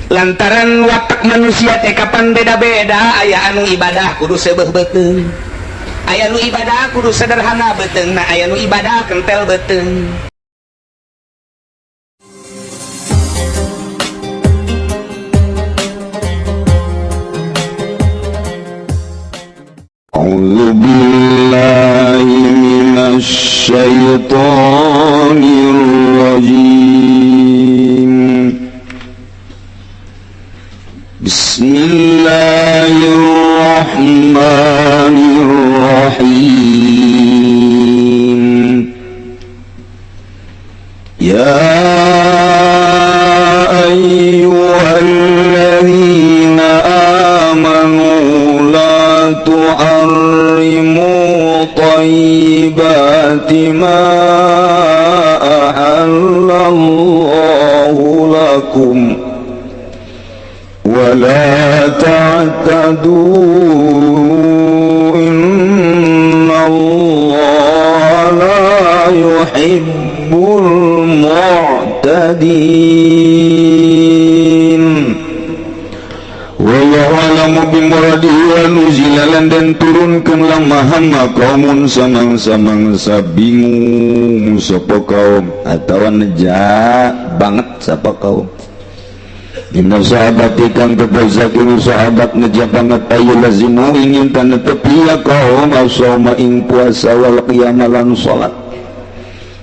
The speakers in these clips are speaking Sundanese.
Lantaran watak manusia teh kapan beda-beda, aya anu ibadah kudu seubeuh beuteung, aya nu ibadah kudu sederhana beuteung, nah aya nu ibadah kentel beuteung. أعوذ بالله من الشيطان الرجيم. بسم الله الرحمن الرحيم. يا أيها الذين آمنوا لا تحرموا طيبات ما أحل الله لكم ولا تعتدوا إن الله لا يحب المعتدين. Wallahu a'lamu bimuradihi wa nuzila lan dan turunkeun lama hamma qaumun samang-samangsa bingung sapa kaum atawa neja banget sapa kaum. Inna sahabat kang tebazakin sahabat neja banget ayu lazimu ingin tanda tepi ya kaum asoma ing puasa wal qiyama lan salat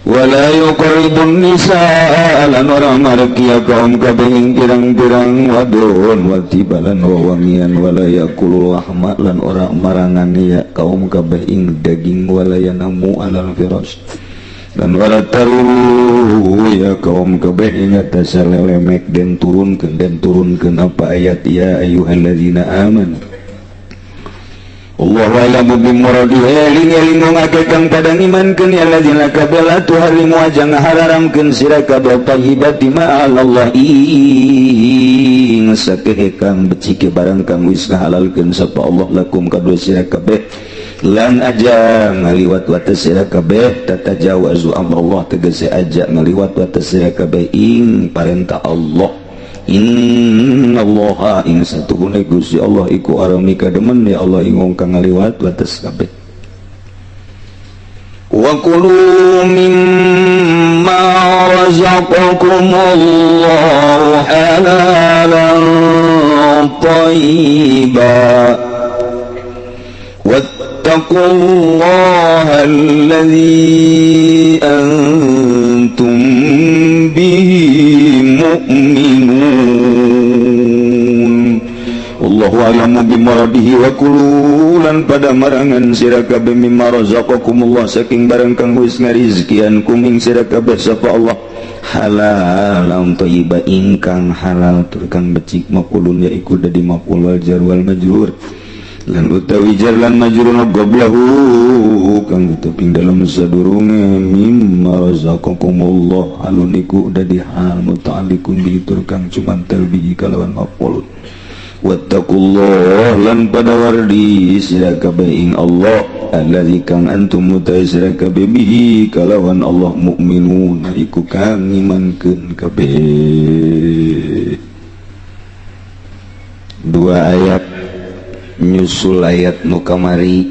wala yuqribun nisa lan ora mareki ya kaum kabeh ing pirang-pirang wadon watibalan wawangian wala yakulu lahma lan ora marangan ya kaum kabeh ing daging wala yanamu alal firas dan ora taru ya kaum kabeh ing atas lelemek dan turunkeun apa ayat ya ayyuhallazina amanu. Allahu a'lamu bimuradihi eling-eling wong akeh kang padang imankeun ya allazina kabeh la tuharimu aja ngahararamkeun sira kabeh thayyibati ma Allah ing sakehe kang becike barang kang wis ngahalalkeun sapa Allah lakum kadua sira kabeh lan aja ngaliwat wates sira kabeh tatajawazu amrullah tegese aja ngaliwat wates sira kabeh ing parentah Allah. Innallaha ing satuhune Gusti Allah iku arami kademen ya Allah ing wong kang ngaliwat wates kabeh. Wa kulu mimma razaqakumullahu halalan thayyiban wattaqullaha alladzi antum bihi mu'minun. Allahu a'lamu bimuradihi wa kulu lan pada marangan sira kabeh mimma razaqakumullah saking barang kang wis ngarizkian kum ing sira kabeh sapa Allah halalan thayyiba ingkang halal tur kang becik maqulun ya iku dadi maqul wal jar wal majrur lan utawi jar lan majrur qablahu kang teping dalam sadurunge mimma razaqakumullah alun iku dadi hal muta'alliqun bi tur kang cumantel bihi kalawan maqul. Wattaqullah lan pada wardi sira kabeh ing Allah allazi kang antum mutai sira kabeh bihi kalawan Allah mukminun iku kang ngimankeun kabeh. Dua ayat nyusul ayat nu kamari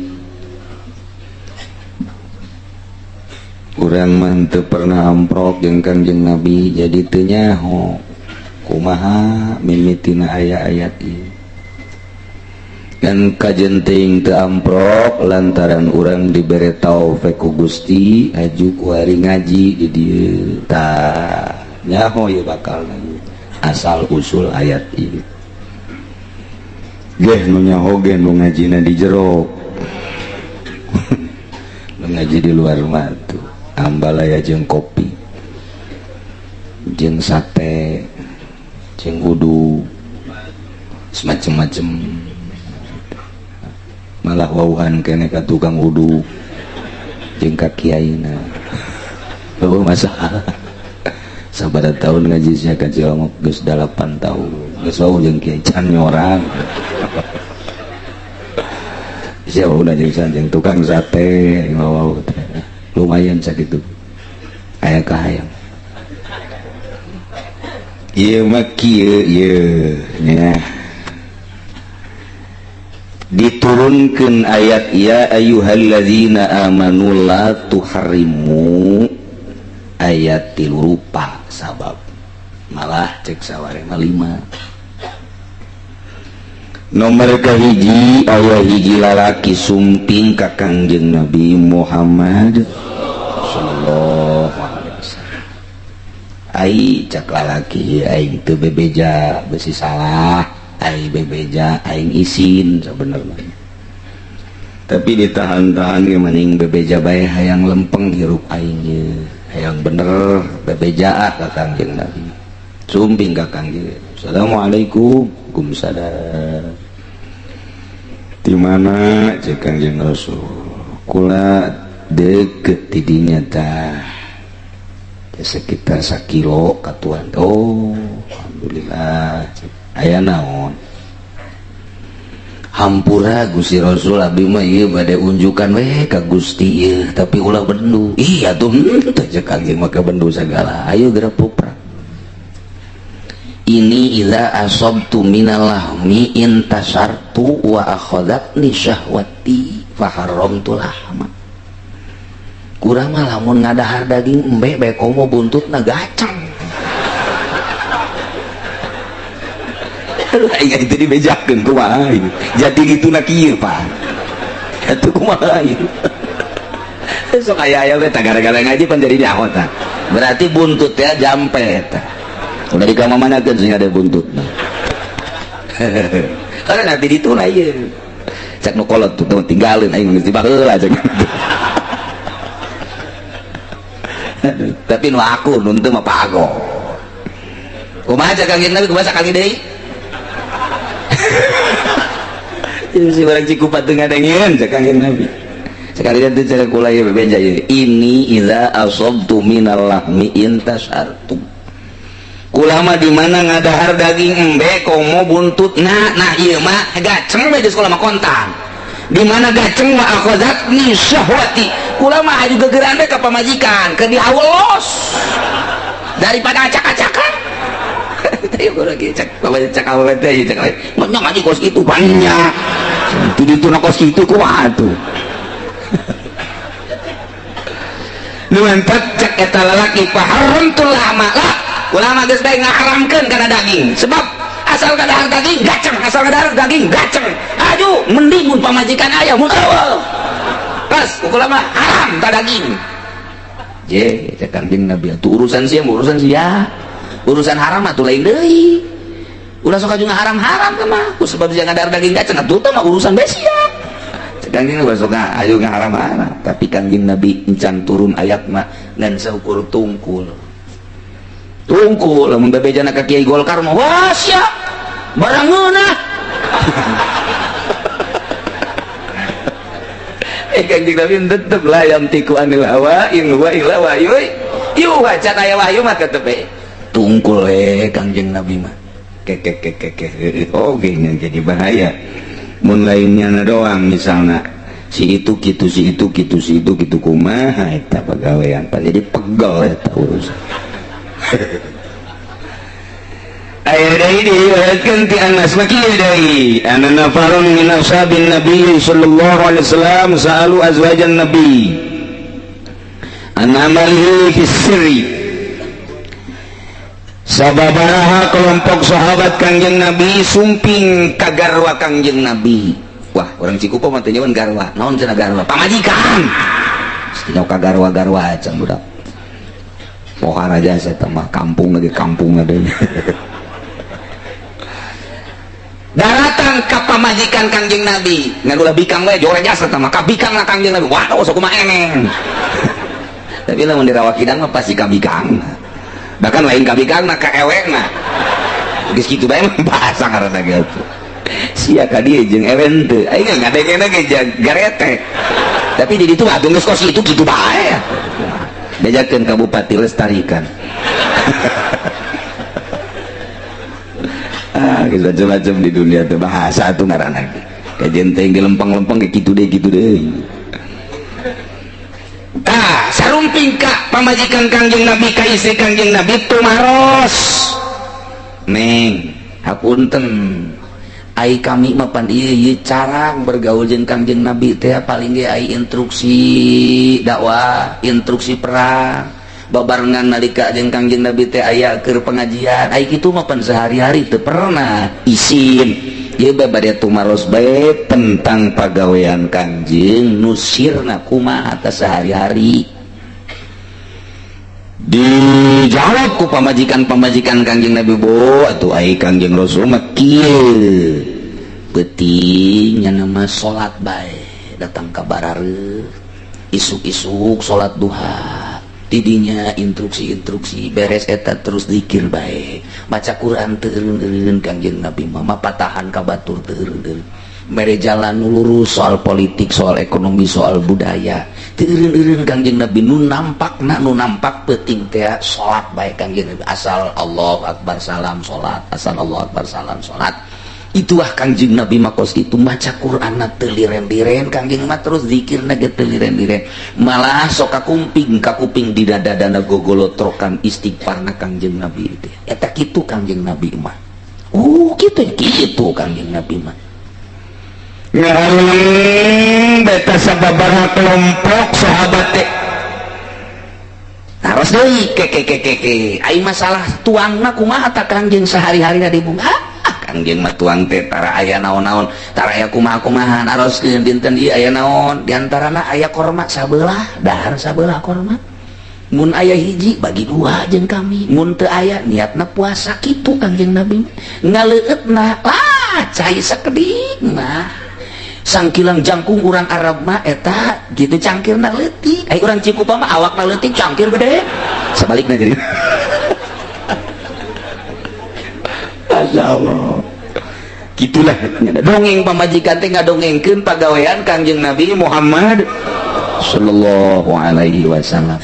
urang mah teu pernah amprok jeung Kangjeng Nabi jadi teu nyaho kumaha mimitina aya-ayat ieu kan kajen teuing teu amprok lantaran urang dibere taufik ku Gusti aju ku hari ngaji di dieu tah nyaho ieu bakal asal usul ayat ieu. Geh nu nyaho ge nu ngajina di jero nu ngaji di luar mah tuh ambalaya jeung kopi jeung sate jeung wudu semacam-macam malah wauhan kene ka tukang wudu jeung ka kiaina eueuh masalah. Sabaraha tahun ngaji sia ka Cilamok geus 8 tahun geus wauh jeung kiai can nyorang sia udah jeung tukang sate wauh lumayan sakitu aya kahayang. Ieu mah kieu ieu nya. Diturunkeun ayat ya ayyuhallazina amanu la tuharrimu ayat 3 rupa sabab malah cek saware mah 5. Nomor kahiji aya hiji lalaki sumping ka Kangjeng Nabi Muhammad sallallahu alaihi wasallam. Ai cak lalaki aing teu bebeja besi salah, ai bebeja aing isin sebenarnya. Tapi ditahan-tahan ge mending bebeja bae hayang lempeng hirup aing ye, hayang bener bebeja ka Kangjeng Nabi. Sumping ka Kangjeng. Assalamualaikum. Waalaikumsalam. Di mana cek Kangjeng Rasul? Kula deket tidinya tah. Sekitar sakilo katuan. Oh, alhamdulillah. Aya naon? Hampura Gusti Rasul abdi mah ieu bade unjukan we ka Gusti ieu, tapi ulah bendu. Iya tuh henteu cek Kangjeng maka bendu sagala. Ayo geura puprak. Ini idza asabtu minal lahmi intasartu wa akhadatni syahwati fa haramtu lahma. Kurang mah lamun ngadahar daging embe bae komo buntutna gacang. Aduh aing itu dibejakeun kumaha ieu. Jadi dituna kieu Pak. Atuh kumaha ieu. Sok aya-aya we tah gara-gara ngaji pan jadi nyaho tah. Berarti buntut ya jampe eta. Udah di kamar mana kan sing ada buntutna. Karena nanti dituna ieu. Cek nu kolot tuh tinggalin aing geus dibaheula cek. Tapi nu aku nu teu mah pago. Kumaha cek Kangjeng Nabi kumaha sakali deui? Ieu si urang Cikupa teu ngadengieun cek Kangjeng Nabi. Sekali deui teu kula ieu bebeja ieu. Ini idza asabtu minal lahmi intasartu. Kulama di mana ngadahar daging embe komo buntutna, nah ieu mah gaceng we geus kula mah kontan. Di mana gaceng mah akhazatni syahwati. Kula mah aju gegeran we ka pamajikan, keur dihawelos. Daripada acak-acakan. Teh kula ge cak pamajikan cak awewe teh cak awewe. Nya ngaji kos kitu banyak. Itu dituna kos kitu kumaha tuh. Nu mantap cak eta lalaki faharamtul lama lah. Ulama geus bae ngaharamkeun kana daging sebab asal kadahar daging gaceng, asal kadahar daging gaceng. Aju mending mun pamajikan aya mun eueuh. Pas ulama haram ta daging. Je cek Kangjeng Nabi atuh urusan sia urusan sia. Urusan haram atuh lain deui. Ulah sok aju ngaharam-haram mah ku sebab sia ngadahar daging gaceng atuh teh mah urusan bae sia. Cek Kangjeng Nabi sok aju ngaharam-haram, tapi Kangjeng Nabi encan turun ayat mah ngan saukur tungkul. Tungkul lamun bebejana ka Kiai Golkar mah wah sia barang ngeunah. Kangjeng Nabi tetep lah yang tiku anil hawa in huwa illa wahyu yuha, can aya wahyu mah tetep we tungkul we Kangjeng Nabi mah. Kekekekeke oge nya jadi bahaya mun lainnya na doang misalna si itu kitu si itu kitu si itu kitu kumaha eta pagawean pan jadi pegel eta urusan. Aya deui diriwayatkeun ti Anas mah kieu deui anna nafarun min ashabin nabi sallallahu alaihi wasallam sa'alu azwajan nabi an amalihi fi sirri. Sababaraha kelompok sahabat Kangjeng Nabi sumping ka garwa Kangjeng Nabi. Wah, orang Cikupa mah teu nyawan garwa. Naon cenah garwa? Pamajikan. Cenah ka garwa-garwa acan budak. Pohara aja saya mah kampung lagi kampung ada. Daratan ka pamajikan Kangjeng Nabi. Ngan ulah bikang we jore jasa tah mah ka bikang lah Kangjeng Nabi. Wah, sok kumaha eneng. Tapi lamun di Rawakidang mah pasti ka bikang. Bahkan lain ka bikang mah ka eweng mah. Geus kitu bae mah bahasa ngaranna ge atuh. Sia ka dieu jeung ewen teu. Aing ngadengena ge garete. Tapi di ditu atuh geus kos kitu kitu bae. Bejakeun ka bupati lestarikan. Ah, geus macam-macam di dunia teh bahasa atuh ngaranna ge. Kajeun teh dilempeng-lempeng ge kitu deui kitu deui. Tah, sarumping ka pamajikan Kangjeng Nabi ka istri Kangjeng Nabi tumaros. Neng, hapunten. Ai kami mah pan ieu ieu carang bergaul jeung Kangjeng Nabi teh paling ge ai instruksi dakwah, instruksi perang. Babarengan nalika jeung Kangjeng Nabi teh aya keur pengajian. Ai kitu mah pan sehari-hari teu pernah isin. Ieu bae bade tumaros bae tentang pagawean Kangjeng nu sirna kumaha teh sehari-hari. Dijawab ku pamajikan-pamajikan Kangjeng Nabi, bo atuh ai Kangjeng Rasul mah kieu peuting nya mah salat bae datang ka barareuh isuk-isuk salat duha tidinya instruksi-instruksi beres eta terus zikir bae maca Quran teu eureun-eureun Kangjeng Nabi mah patahan ka batur teu eureun-eureun mere jalan nu lurus soal politik soal ekonomi soal budaya teu eureun-eureun Kangjeng Nabi nu nampakna nu nampak peuting teh salat bae Kangjeng Nabi asal Allahu akbar salam salat asal Allahu akbar salam salat itulah Kangjeng Nabi mah kos itu maca Qur'anna teu liren-liren Kangjeng mah terus zikirna ge teu liren-liren malah sok kakumping kakuping di dada-dana gogolotrokan istighfarna Kangjeng Nabi teh eta kitu Kangjeng Nabi mah kitu kitu Kangjeng Nabi mah ngahareuleung beta sababaraha kelompok sahabat teh taros deui ke ke ke ke ke ai masalah tuangna kumaha ta Kangjeng sehari-hari di bumi Kangjeng mah tuang teh tara aya naon-naon tara aya kumaha-kumaha naroskeun dinten ieu aya naon diantarana aya korma sabelah dahar sabelah korma mun aya hiji bagi dua jeung kami mun teu aya niatna puasa kitu Kangjeng Nabi ngaleueutna lah cai sakedik mah sangkilang jangkung urang Arab mah eta gitu cangkirna leutik ai urang Cikupa mah awakna leutik cangkir gede sebaliknya jadi Masya Allah gitulah dongeng pamajikan teh ngadongengkeun pagawean Kangjeng Nabi Muhammad sallallahu alaihi wasallam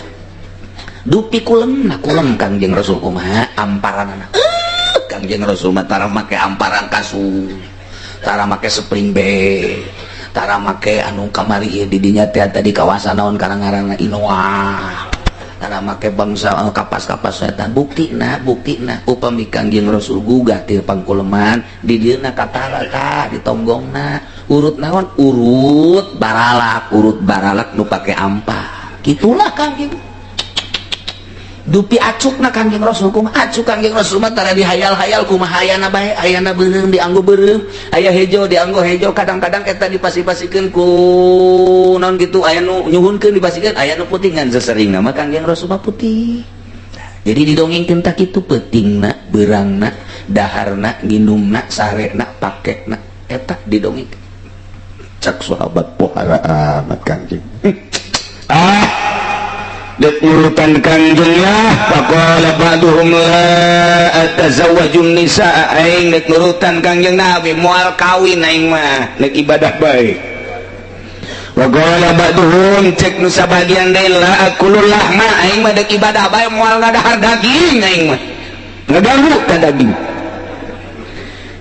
dupi kulem na kulem Kangjeng Rasul kumaha amparanana Kangjeng Rasul mah tara make amparan kasur tara make spring bed tara make anu kamari ieu di dinya teh tadi kawasan naon karang ngaranna Inoa tara make bangsa kapas-kapas eta buktina buktina upami Kangjeng Rasul gugah ti pangkuleman di dieuna katara tah ditonggongna urut naon urut baralak nu pake ampar kitulah Kangjeng dupi acukna Kangjeng Rasul kumaha acuk Kangjeng Rasul mah tara dihayal-hayal kumaha hayana bae ayana beureum dianggo beureum aya hejo dianggo hejo kadang-kadang eta dipasi-pasikeun ku naon kitu aya nu nyuhunkeun dipasikeun aya nu putih ngan seseringna mah Kangjeng Rasul mah putih jadi didongengkeun tah kitu peutingna beurangna daharna nginumna sarena pakena eta didongengkeun cak sahabat pohara amat Kangjeng ah dek urutan Kangjeng lah faqala ba'duhum la atazawwajun nisaa aing dek urutan Kangjeng Nabi moal kawin aing mah dek ibadah bae wa qala ba'duhum cek nu sabagian deui la akulul lahma aing mah dek ibadah bae moal ngadahar daging aing mah ngaganggu ka daging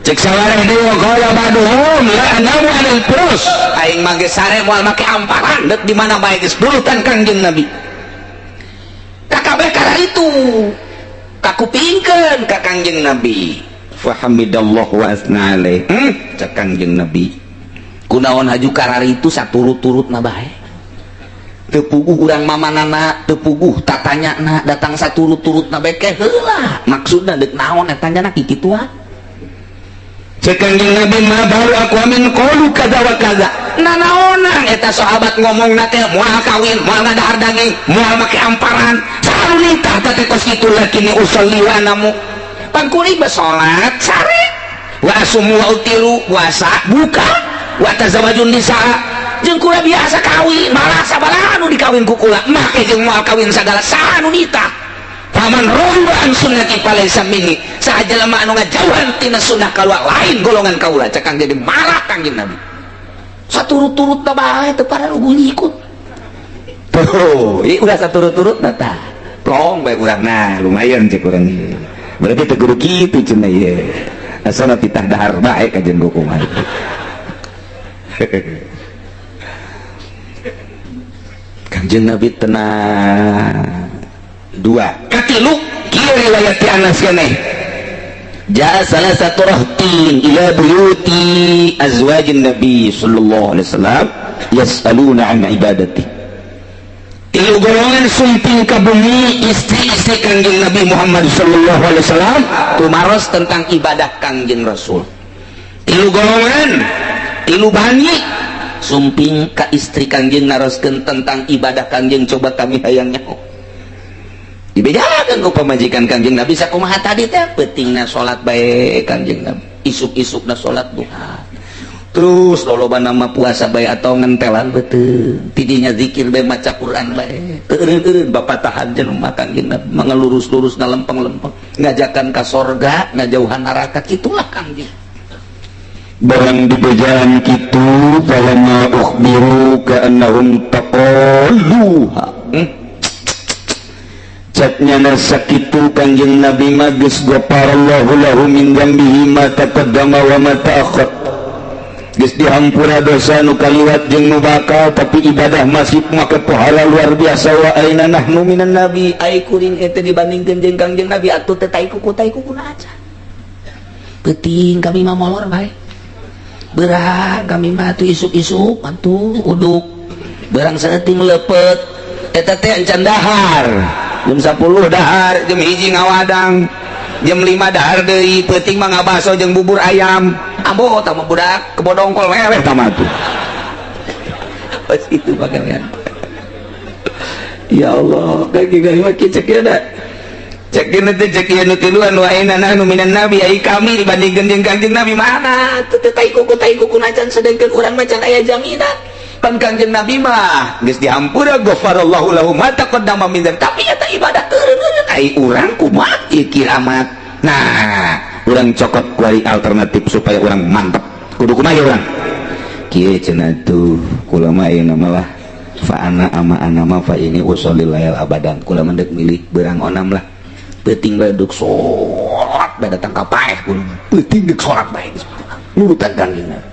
cek sawareh deui wa qala ba'duhum la anamu anil furus aing mah geus sare moal make amparan dek di mana bae geus urutan Kangjeng Nabi kakabeh karena itu kakupingkeun ka Kangjeng Nabi fahamidallah wa asna alaih cek Kangjeng Nabi kunaon haju karar itu saturut-turut na bae teu puguh urang mamanana teu puguh tatanyana datang saturut-turut na bae ke heula maksudna deuk naon eta nya kikituan cek Kangjeng Nabi ma baru aku amin qalu kaza wa kaza nanaonan eta sahabat ngomongna teh moal kawin moal ngadahar daging moal make amparan salunita teh kos kitu lakini usolli wa anamu pangkuring basolat sare wa asumu wa utilu puasa buka wa tazawwajun nisaa jeung kula biasa kawin malah sabaraha anu dikawin ku kula make jeung moal kawin sagala saha anu nitah faman raghiba an sunnati falaysa minni saha jelema anu ngajauhan tina sunnah kaluar lain golongan kaula cek Kang jadi marah Kangjeng Nabi saturut-turut na bae teu pararuguh ngikut tuh ieu ulah saturut-turut na tah plong bae urang nah lumayan cek urang berarti teu kudu kitu cenah ieu asana titah dahar bae ka jeung kumaha Kangjeng Nabi tenang dua katilu kieu riwayat ti Anas keneh Jaa salasatu rahtin ila buyuti azwajin Nabi sallallahu alaihi wasallam yas'aluna an ibadati. Tilu golongan sumping ka bumi istri-istri Kangjeng Nabi Muhammad sallallahu alaihi wasallam, tumaros tentang ibadah Kangjeng Rasul. Tilu golongan, tilu bani sumping ka istri Kangjeng, naroskeun tentang ibadah Kangjeng. Coba kami hayang nyaho. Dibejakan ku pamajikan Kangjeng Nabi, sakumaha tadi teh, peutingna salat bae Kangjeng Nabi, isuk-isukna salat duha, terus loloba nama puasa bae atau ngentelan beuteung, tidinya zikir bae, maca Quran bae, eureun-eureun bapak tahan jelema. Kangjeng Nabi mengelurus-lurus, lempeng-lempeng, ngajakan ka sorga, ngajauhan neraka. Itulah Kangjeng. Barang dibejaan kitu, falamma ukhbiru ka'annahum taqalluha. Caknya sakitu Kangjeng Nabi mah geus ghafarallahu lahu min dzambihi ma taqaddama wa ma ta'akhkhar, geus dihampura dosa nu kaliwat jeung nu bakal, tapi ibadah masih make pahala luar biasa. Wa aina nahnu minan nabi? Ai kuring eta dibandingkeun jeung Kangjeng Nabi atuh teh tai kuku, tai kuku aja. Peuting kami mah molor bae, berat kami mah atuh, isuk-isuk atuh uduk berang saeuting lepet eta teh encan dahar, jam 10 dahar, jam 1 ngawadang, jam 5 dahar deui, peuting mah ngabaso jeung bubur ayam. Ambo tah mah budak kebodongkol meleh tah mah tuh. Pas itu pakaian, ya Allah, kayak gini mah cek ya da cek ieu teh, cek ieu nu tiluan, wa aina nahnu minan nabi? Ai kami dibandingkeun jeung Kangjeng Nabi mana teu teh tai kuku, tai kuku nacan, sedangkeun urang mah can aya jaminan. Pan Kangjeng Nabi mah geus dihampura, ghafarallahu lahu ma taqaddama min dzambi, tapi eta ibadah eureun. Ai urang kumaha ieu kiramat? Nah, urang cokot kuari alternatif supaya urang mantep. Kudu kumaha urang kieu cenah tuh? Kula mah ayeuna mah lah, fa ana ama ana ma fa ini usholil lail abadan. Kula mah deuk milih beurang onam lah, peuting bae deuk salat bae, datang ka paeh. Kula peuting deuk salat bae nurutan Kangjeng Nabi.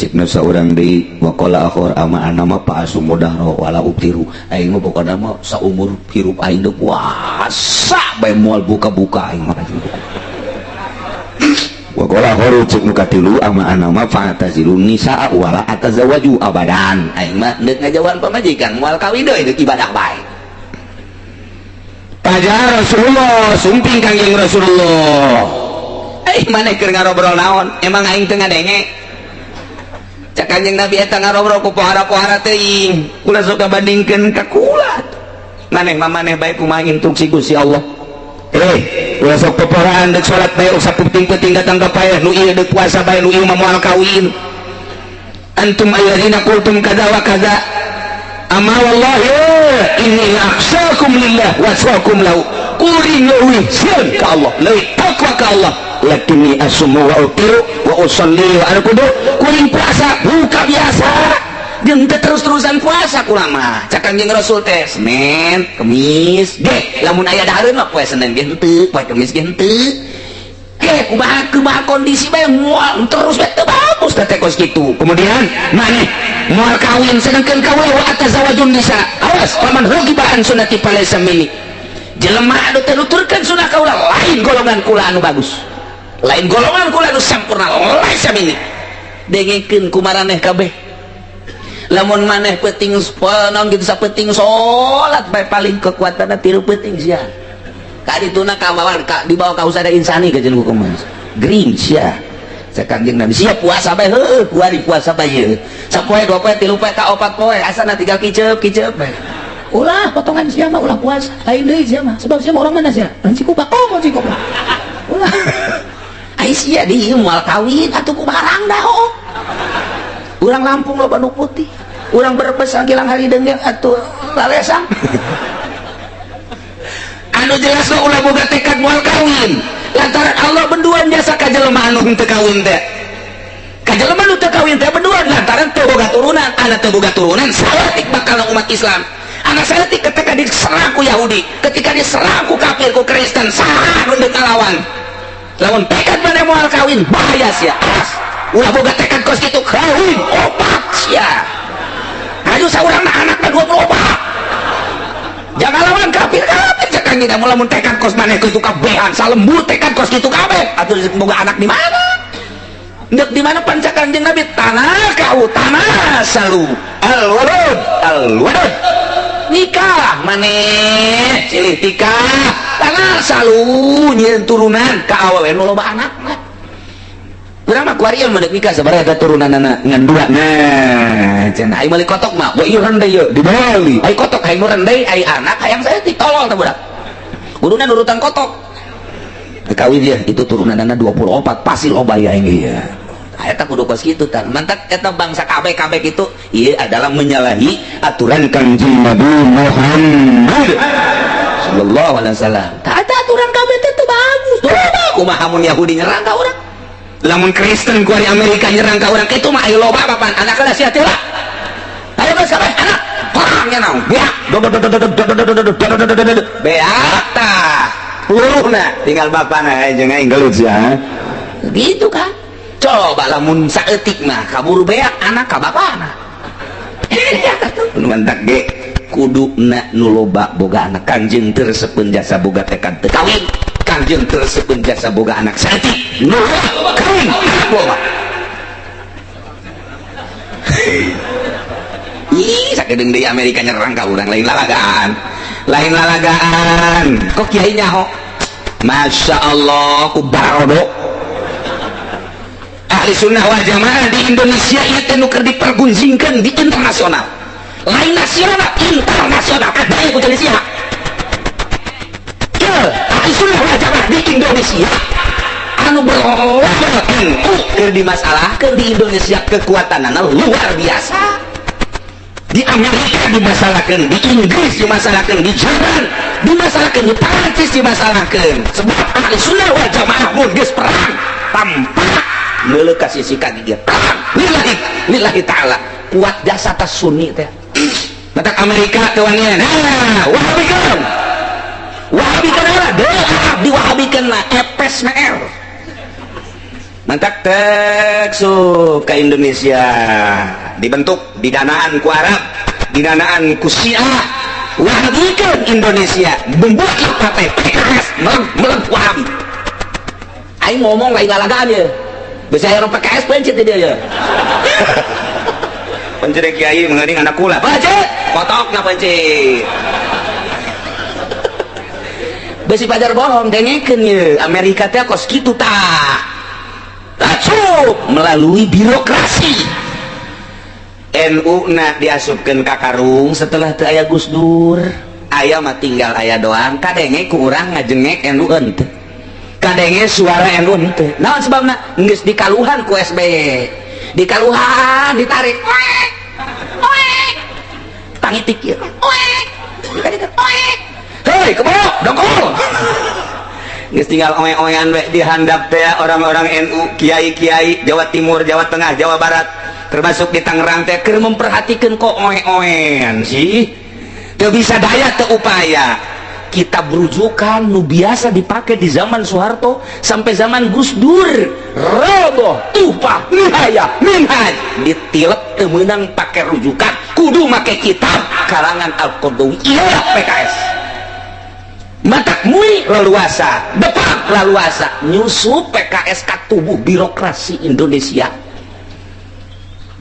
Cek nu saurang deui, waqala akhor ama ana ma fa asumu dahra wala uftiru. Aing mah pokona mah saumur hirup aing deuk puasa bae, moal buka-buka aing mah. Waqala akharu, cek nu katilu, ama ana ma fa atazilun nisaa wala atazawaju abadan. Aing mah deuk ngajauhan pamajikan, moal kawin deui, deuk ibadah bae. Pajar Rasulullah, sumping Kangjeng Rasulullah. Eh, maneh keur ngarobrol naon? Emang aing teu ngadenge? Cak Kanjeng Nabi, eta ngarobrol ku pohara-pohara teuing, kula suka bandingkeun ka kula. Maneh mah maneh bae, kumaha instruksi Gusti Allah? Eh, ulah sok poporaan, deuk salat bae saputing-puting datang ka paeh, nu ieu deuk puasa bae, nu ieu mah moal kawin. Antum alladzina qultum kaza wa kaza, ama wallahi inni akhsyakum lillah wa atqakum lahu. Kuring leuwih sieun ka Allah, leuwih takwa ka Allah, lakinni asumu wa uftiru wa usalli wa arkudu. Kuring puasa buka biasa jeung teu terus-terusan puasa kula mah. Cak Kanjeng Rasul teh Senin Kemis ge, lamun aya dahareun mah poe Senin ge henteu, poe Kemis ge henteu ge, kumaha kumaha kondisi bae, moal terus bae, teu bagus teh kos kitu. Kemudian maneh moal kawin, sedangkan kaula wa atazawajun nisa. Awas, faman raghiba an sunnati falaysa minni. Jelema anu teu nuturkeun sunah kaula lain golongan kula anu bagus, lain golongan kula anu sampurna, laisa minni. Dengekeun ku maraneh kabeh, lamun maneh peuting naon gitu, sapeting salat bae, paling kekuatanna 3 peuting sia ka dituna ka bawa ka dibawa ka usada insani ka jeung hukum gering sia. Cek Kanjeng Nabi, sia puasa bae heueuh, kuari puasa bae ye sapoe, dua poe, tilu poe, ka opat poe, asana tinggal kiceup kiceup bae. Ulah potongan sia mah, ulah puasa lain deui sia mah. Sebab sia mah orang mana sia? Orang Cikupa. Oh, Cikupa ulah. Ai sia di moal kawin atuh kumaha dah. Oh, urang Lampung loba nu putih, urang Brebes gilang harideung atuh lalesang. Anu jelas mah ulah boga tekad moal kawin, lantaran Allah benduan jasa ka jelema anu henteu kawin teh, ka jelema nu teu kawin teh benduan, lantaran teu boga turunan. Anak teu boga turunan saeutik bakal umat Islam, anak saeutik ketika diserang ku Yahudi, ketika diserang ku kafir, ku Kristen, saha nu deuk ngalawan? Lamun tekad maneh moal kawin, bahaya sia. Awas, ulah boga tekad kos kitu. Kawin opat sia, aduh, saurang anakna 24. Jangan lawan kafir, kafir cek. Kanjeng Nabi, lamun tekad kos maneh kitu kabehan salembur tekad kos kitu kabeh atuh boga anak di mana? Ndek di mana panca Kanjeng Nabi tanah kau tanah salu al walud al walud nikah maneh silih tikah tanah salu nyieun turunan ka awewe nu loba anak mah. Urang mah kuari mun deuk nikah sabaraha eta turunanana ngan dua. Nah, cenah ai meuli kotok mah, wa ieu rendei ieu dibeli. Ai kotok hayang nu rendei, ai anak hayang saya ditolol teh budak. Kuduna nurutan kotok. Kawin dia itu turunanana 24 pasti loba ya aing ieu. Eta kudu kos kitu tah. Mantak eta bangsa KB KB kitu ieu adalah menyalahi aturan Kanjeng Nabi Muhammad sallallahu alaihi wasallam. Tah eta aturan KB teh teu bagus. Kumaha mun Yahudi nyerang ka urang? Lamun Kristen ku ari Amerika nyerang ka urang kitu mah ayo loba papan anak lah sia teh lah. Ayo geus kabeh anak. Perangnya naon? Beak. Beak tah. Luruhna tinggal bapana jeung aing gelut sia. Gitu kan? Coba lamun saeutik mah kaburu beak anak ka bapana. Mantak ge kuduna nu loba boga anak Kanjeng teu resepeun jasa boga tekad teu kawin. Kanjeng teu resepeun jasa boga anak saeutik nu loba kawin anak loba. Ih, sakedeung deui Amerika nyerang ka urang lain lalagaan. Lain lalagaan. Kok kiai nyaho? Masya Allah, ku barodo. Ahli sunnah wal jamaah di Indonesia ieu teh nu keur dipergunjingkeun di internasional. Lain nasional, internasional. Ada yang ku Indonesia. Ye, ahli sunnah wal jamaah di Indonesia anu berlabel NU keur dimasalahkeun di Indonesia kekuatanana luar biasa. Di Amerika dimasalahkan, di Inggris dimasalahkan, di Jerman dimasalahkan, di Prancis dimasalahkan. Sebab ahli sunnah wal jamaah mun geus perang tanpa neuleuh ka sisi ka dieu perang lillahi lillahi ta'ala kuat jasa tas sunni teh. Matak Amerika kewanian, nah wahabikeun wahabikeun lah deui Arab diwahabikeun mah epes meer. Mantak tek sup ke Indonesia dibentuk didanaan ku Arab, didanaan ku Syiah, wahabikeun Indonesia, membuatlah partai PKS meleng Wahabi. Aing ngomong lain lalagaan ya. Bisa orang PKS pencet dia ya. Pencet kiai mengading anak kula. Pencet, kotokna pencet. Besi pajar bohong dengekeun ye. Amerika teh kos kitu tah. Asup melalui birokrasi. NU na diasupkeun ka karung setelah teu aya Gus Dur. Aya mah tinggal aya doang kadenge ku urang ngajengek NU henteu. Kadenge suara NU henteu. Naon sebabna? Geus dikaluhan ku SBY. Dikaluhan ditarik. Oek. Oek. Tangitik ieu. Oek. Ditarik. Oek. Hei, kebo, dongkol. Geus tinggal oe-oean we dihandap teh orang-orang NU, kiai-kiai Jawa Timur, Jawa Tengah, Jawa Barat, termasuk di Tangerang teh keur memperhatikeun kok oe-oean sih. Teu bisa daya teu upaya. Kitab rujukan nu biasa dipakai di zaman Soeharto sampai zaman Gus Dur, Roboh, Tuhfah, Nihayah, Minhaj, ditilep teu meunang pake rujukan, kudu make kitab karangan Al-Qaradawi. Iya PKS. Matak mui leluasa, depan leluasa nyusup PKS ka tubuh birokrasi Indonesia.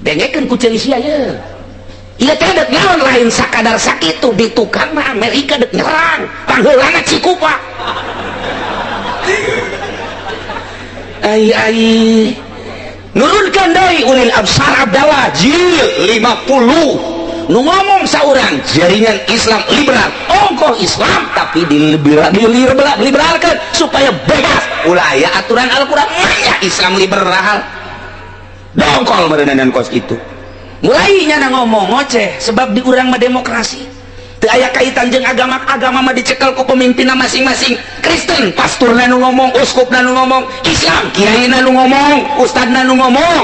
Dengekeun ku ceuli sia ye. Ieu teh dek naon lain sakadar sakitu di tukang mah Amerika dek nyerang, pangheulana Cikupa. Ai ai. Nurunkeun deui ulil absar Abdallah jil 50. Nu ngomong saurang jaringan Islam liberal, ongkoh Islam tapi diliberalkan supaya bebas. Ulah aya aturan Al-Qur'an mah Islam liberal. Dongkol meureunan kos kitu. Mulai nyana ngomong ngoceh sebab di urang mah demokrasi. Teu aya kaitan jeung agama, agama mah dicekel ku pemimpinna masing-masing. Kristen pasturna nu ngomong, uskupna nu ngomong, Islam kiaina nu ngomong, ustadna nu ngomong,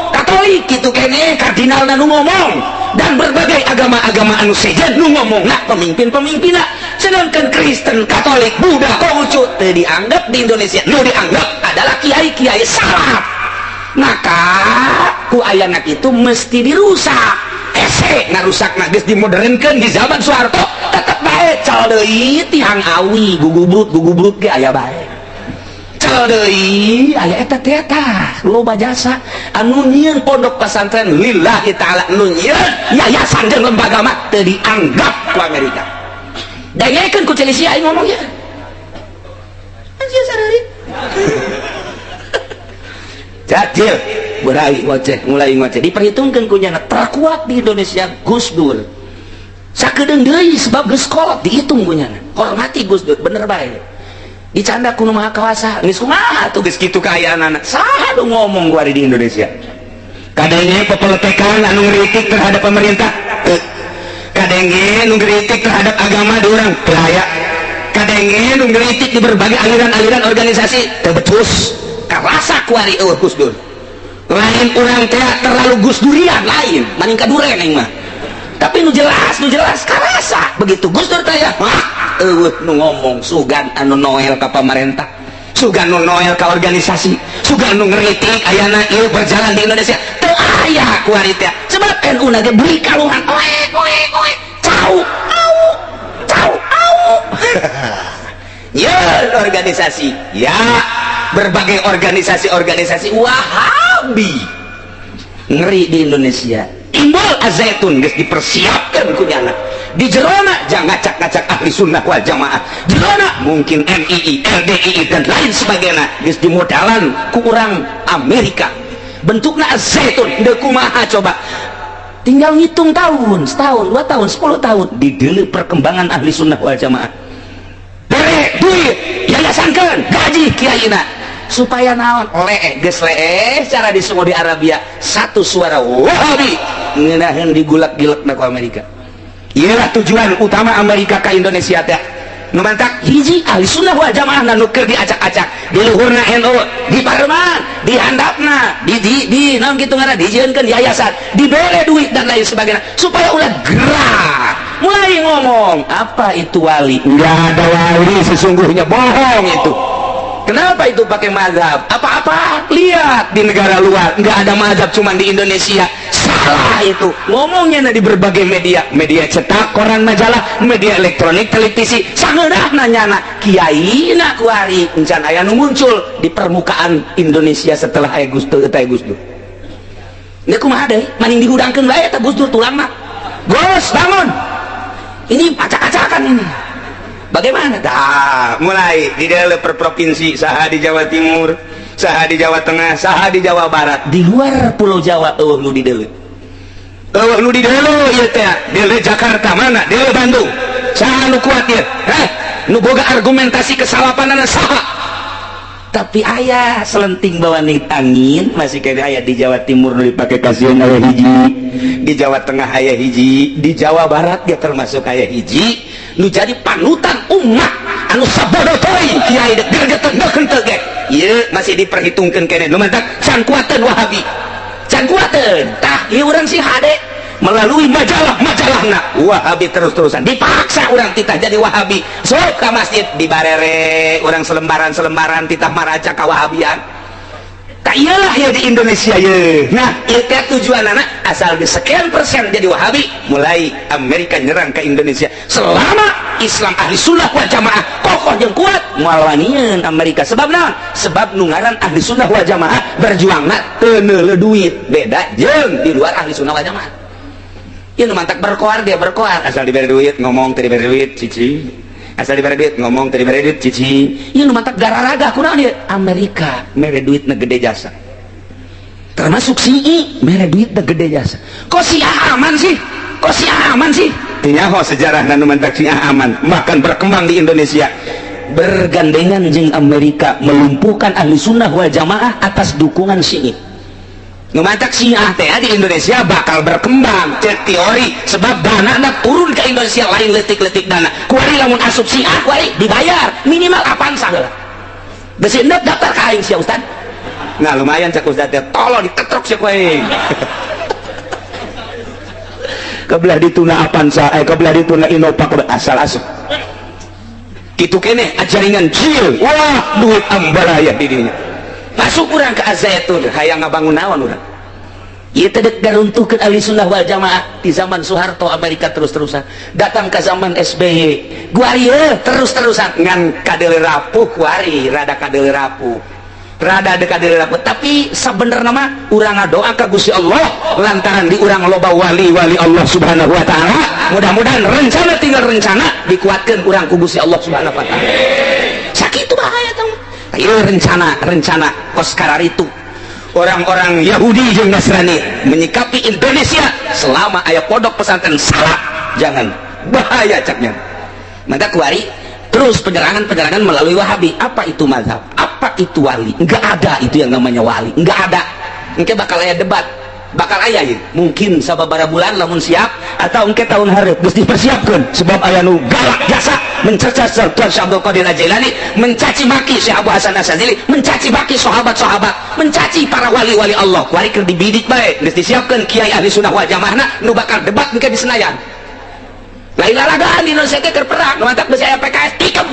Katolik kitu keneh, kardinalna nu ngomong, dan berbagai agama-agama anu sejen nu ngomong nah pemimpin-pemimpinna. Sedangkan Kristen, Katolik, Buddha, Konghucu teu dianggap di Indonesia, nu dianggap adalah kiai-kiai salaf. Maka ku ayana itu mesti dirusak. Hese ngarusakna geus dimodernkeun di zaman Soeharto, tetep bae cal deui tihang awi gugubrut gugubrut ge aya bae. Cal deui aya eta teh, tah loba jasa anu nyieun pondok pesantren lillahi ta'ala, nu nyieun yayasan jeung lembaga mah teu dianggap ku Amerika. Dengekeun ku Celisia aing ngomong ya. Anjir sarari. Jadil mulai ngoceh, mulai ngoceh, diperhitungkan kunyana terkuat di Indonesia Gus Dur. Sakedeung deui sebab geus kolot dihitung kunyana. Hormati Gus Dur bener bae. Dicanda ku nu maha kawasa, geus kumaha tuh geus kitu kaayaanana. Saha nu ngomong kuari di Indonesia? Kadenge pepeletekan anu ngeritik terhadap pemerintah. Kadenge nu ngeritik terhadap agama di urang teu aya. Kadenge nu ngeritik di berbagai aliran-aliran organisasi teu becus. Karasa kuari eueuh Gus Dur. Lain urang teh terlalu Gus Durian, lain, maning kaduren aing mah. Tapi nu jelas karasa begitu Gus Dur teh ya. Wah, eueuh nu ngomong, sugan anu noel ka pamarentah, sugan nu noel ka organisasi, sugan nu ngeritik ayana ieu berjalan di Indonesia teu aya kuari teh. Sebab NU na ge beli kaluhan oe oe oe cau au cau au. Ya organisasi, ya berbagai organisasi-organisasi Wahabi ngeri di Indonesia. Timbul Azaitun geus dipersiapkan kunyana di jerona, jangan ngacak-ngacak ahli sunnah wal jamaah jerona, mungkin NII, LDII dan lain sebagainya geus dimodalan ku urang Amerika, bentukna Azaitun. Deuk kumaha coba, tinggal ngitung tahun, setahun, 2 tahun, 10 tahun di perkembangan ahli sunnah wal jamaah. Bere duit, yayasankan, gaji kiaina supaya naon, lee geus lee cara di Saudi Arabia satu suara Wahabi ngeunaheun digulak-gilek ku Amerika. Iyalah tujuan utama Amerika ke Indonesia teh. Nu mantak hiji ahli sunnah wal jamaah nu keur diacak-acak di luhurna NU, di parlemen, di handapna, di naon kitu ngaranna, dijieunkeun yayasan, dibere duit dan lain sebagainya supaya ulah gerak mulai ngomong apa itu wali. Nggak ada wali sesungguhnya, bohong itu. Kenapa itu pakai mazhab? Apa-apa lihat di negara luar nggak ada mazhab, cuman di Indonesia. Salah itu. Ngomongnya di berbagai media, media cetak, koran, majalah, media elektronik, televisi. Sangeunah nanya kiai na kuari encan aya nu muncul di permukaan Indonesia setelah aya Gus Dur eta Gus Dur. Ini kumaha deui? Maning dihudangkeun bae eta Gus Dur tulangna. Gus, bangun. Ini acak-acakan ini. Bagaimana? Dah, mulai di dalam per provinsi, saha di Jawa Timur, saha di Jawa Tengah, saha di Jawa Barat. Di luar Pulau Jawa eueuh nu di deuleu. Eueuh nu di deuleu ieu teh, deuleu Jakarta mana? Deuleu Bandung. Saha nu kuat ieu? Heh, nu boga argumentasi kesalapanana saha? Tapi ayah selenting bawa nih angin masih kayak aya di Jawa Timur nu dipake kasihan aya hiji, di Jawa Tengah aya hiji, di Jawa Barat dia termasuk aya hiji nu jadi panutan umat anu sabodo teuing kiai dek gergeteun deuk henteu ge ieu masih diperhitungkeun keneh. Nu mantak can kuateun Wahabi, can kuateun. Tah ieu urang sih hade melalui majalah-majalahna Wahabi terus-terusan dipaksa urang titah jadi Wahabi. Sok ka masjid dibarere urang selembaran-selembaran titah maraca ka Wahabian. Tak iyalah ya di Indonesia ye. Nah ieu teh tujuanana asal di sekian persen jadi Wahabi, mulai Amerika nyerang ke Indonesia. Selama Islam ahli sunnah wal jamaah kokoh jeung kuat, moal wanian Amerika. Sebab naon? Sebab nu ngaran ahli sunnah wal jamaah berjuangna teu neuleuh duit, beda jeung di luar ahli sunnah wal jamaah. Ieu nu mantak berkoar, dia berkoar asal diberi duit ngomong, teu diberi duit cici, asal diberi duit ngomong, teu diberi duit cici. Ieu nu mantak gararaga kunaon ieu? Amerika mere duitna gede jasa, termasuk si I mere duitna gede jasa. Kok si A aman sih? Kok si A aman sih? Nyaho sejarah nu mantak si A aman bahkan berkembang di Indonesia. Bergandengan jeung Amerika melumpuhkan ahli sunnah wal jamaah atas dukungan Syiah. Nu mantak Syiah teh di Indonesia bakal berkembang cek teori, sebab dana na turun ke Indonesia lain letik-letik dana. Kuari lamun asup Syiah kuari dibayar minimal Avanza heula. Besi endep daftar ka aing sia Ustad. Nah lumayan cek Ustad teh, tolong diketrok sia ku aing. Kebelah dituna Avanza, kebelah dituna Innova, kebelah asal asup. Kitu keneh ajaringan cil, wah duit ambalaya di dinya. Masuk urang ke Azaitun hayang ngabangun naon urang. Ieu teh dek garuntuhkeun ahli sunnah wal jamaah di zaman Soeharto. Amerika terus-terusan datang ke zaman SBY guari terus-terusan ngan kadeule rapuh, kuari rada kadeule rapuh, rada kadeule rapuh. Tapi sabenerna mah urang ngadoa ka Gusti Allah lantaran di urang loba wali-wali Allah Subhanahu wa taala. Mudah-mudahan rencana tinggal rencana, dikuatkeun urang ku Gusti Allah Subhanahu wa taala. Sakitu bahaya tong. Ieu rencana rencana kos kararitu orang-orang Yahudi jeung Nasrani menyikapi Indonesia selama aya pondok pesantren salah, jangan, bahaya caknya. Maka kuari terus penyerangan-penyerangan melalui Wahabi. Apa itu mazhab, apa itu wali? Enggak ada itu yang namanya wali, enggak ada. Engke bakal aya debat, bakal aya ya mungkin sababara bulan lamun siap, atau engke tahun hareup geus dipersiapkeun, sebab aya nu galak jasa mencerca Tuan Syekh Abdul Qadir Jailani, mencaci maki Syekh Abu Hasan Asyadzili, mencaci maki sahabat-sahabat, mencaci para wali-wali Allah. Kuari keur dibidik bae, geus disiapkeun kiai ahli sunnah wal jamaahna nu bakal debat engke di Senayan. Lain lalagaan di Indonesia teh keur perang. Nu mantak geus aya PKS tikem.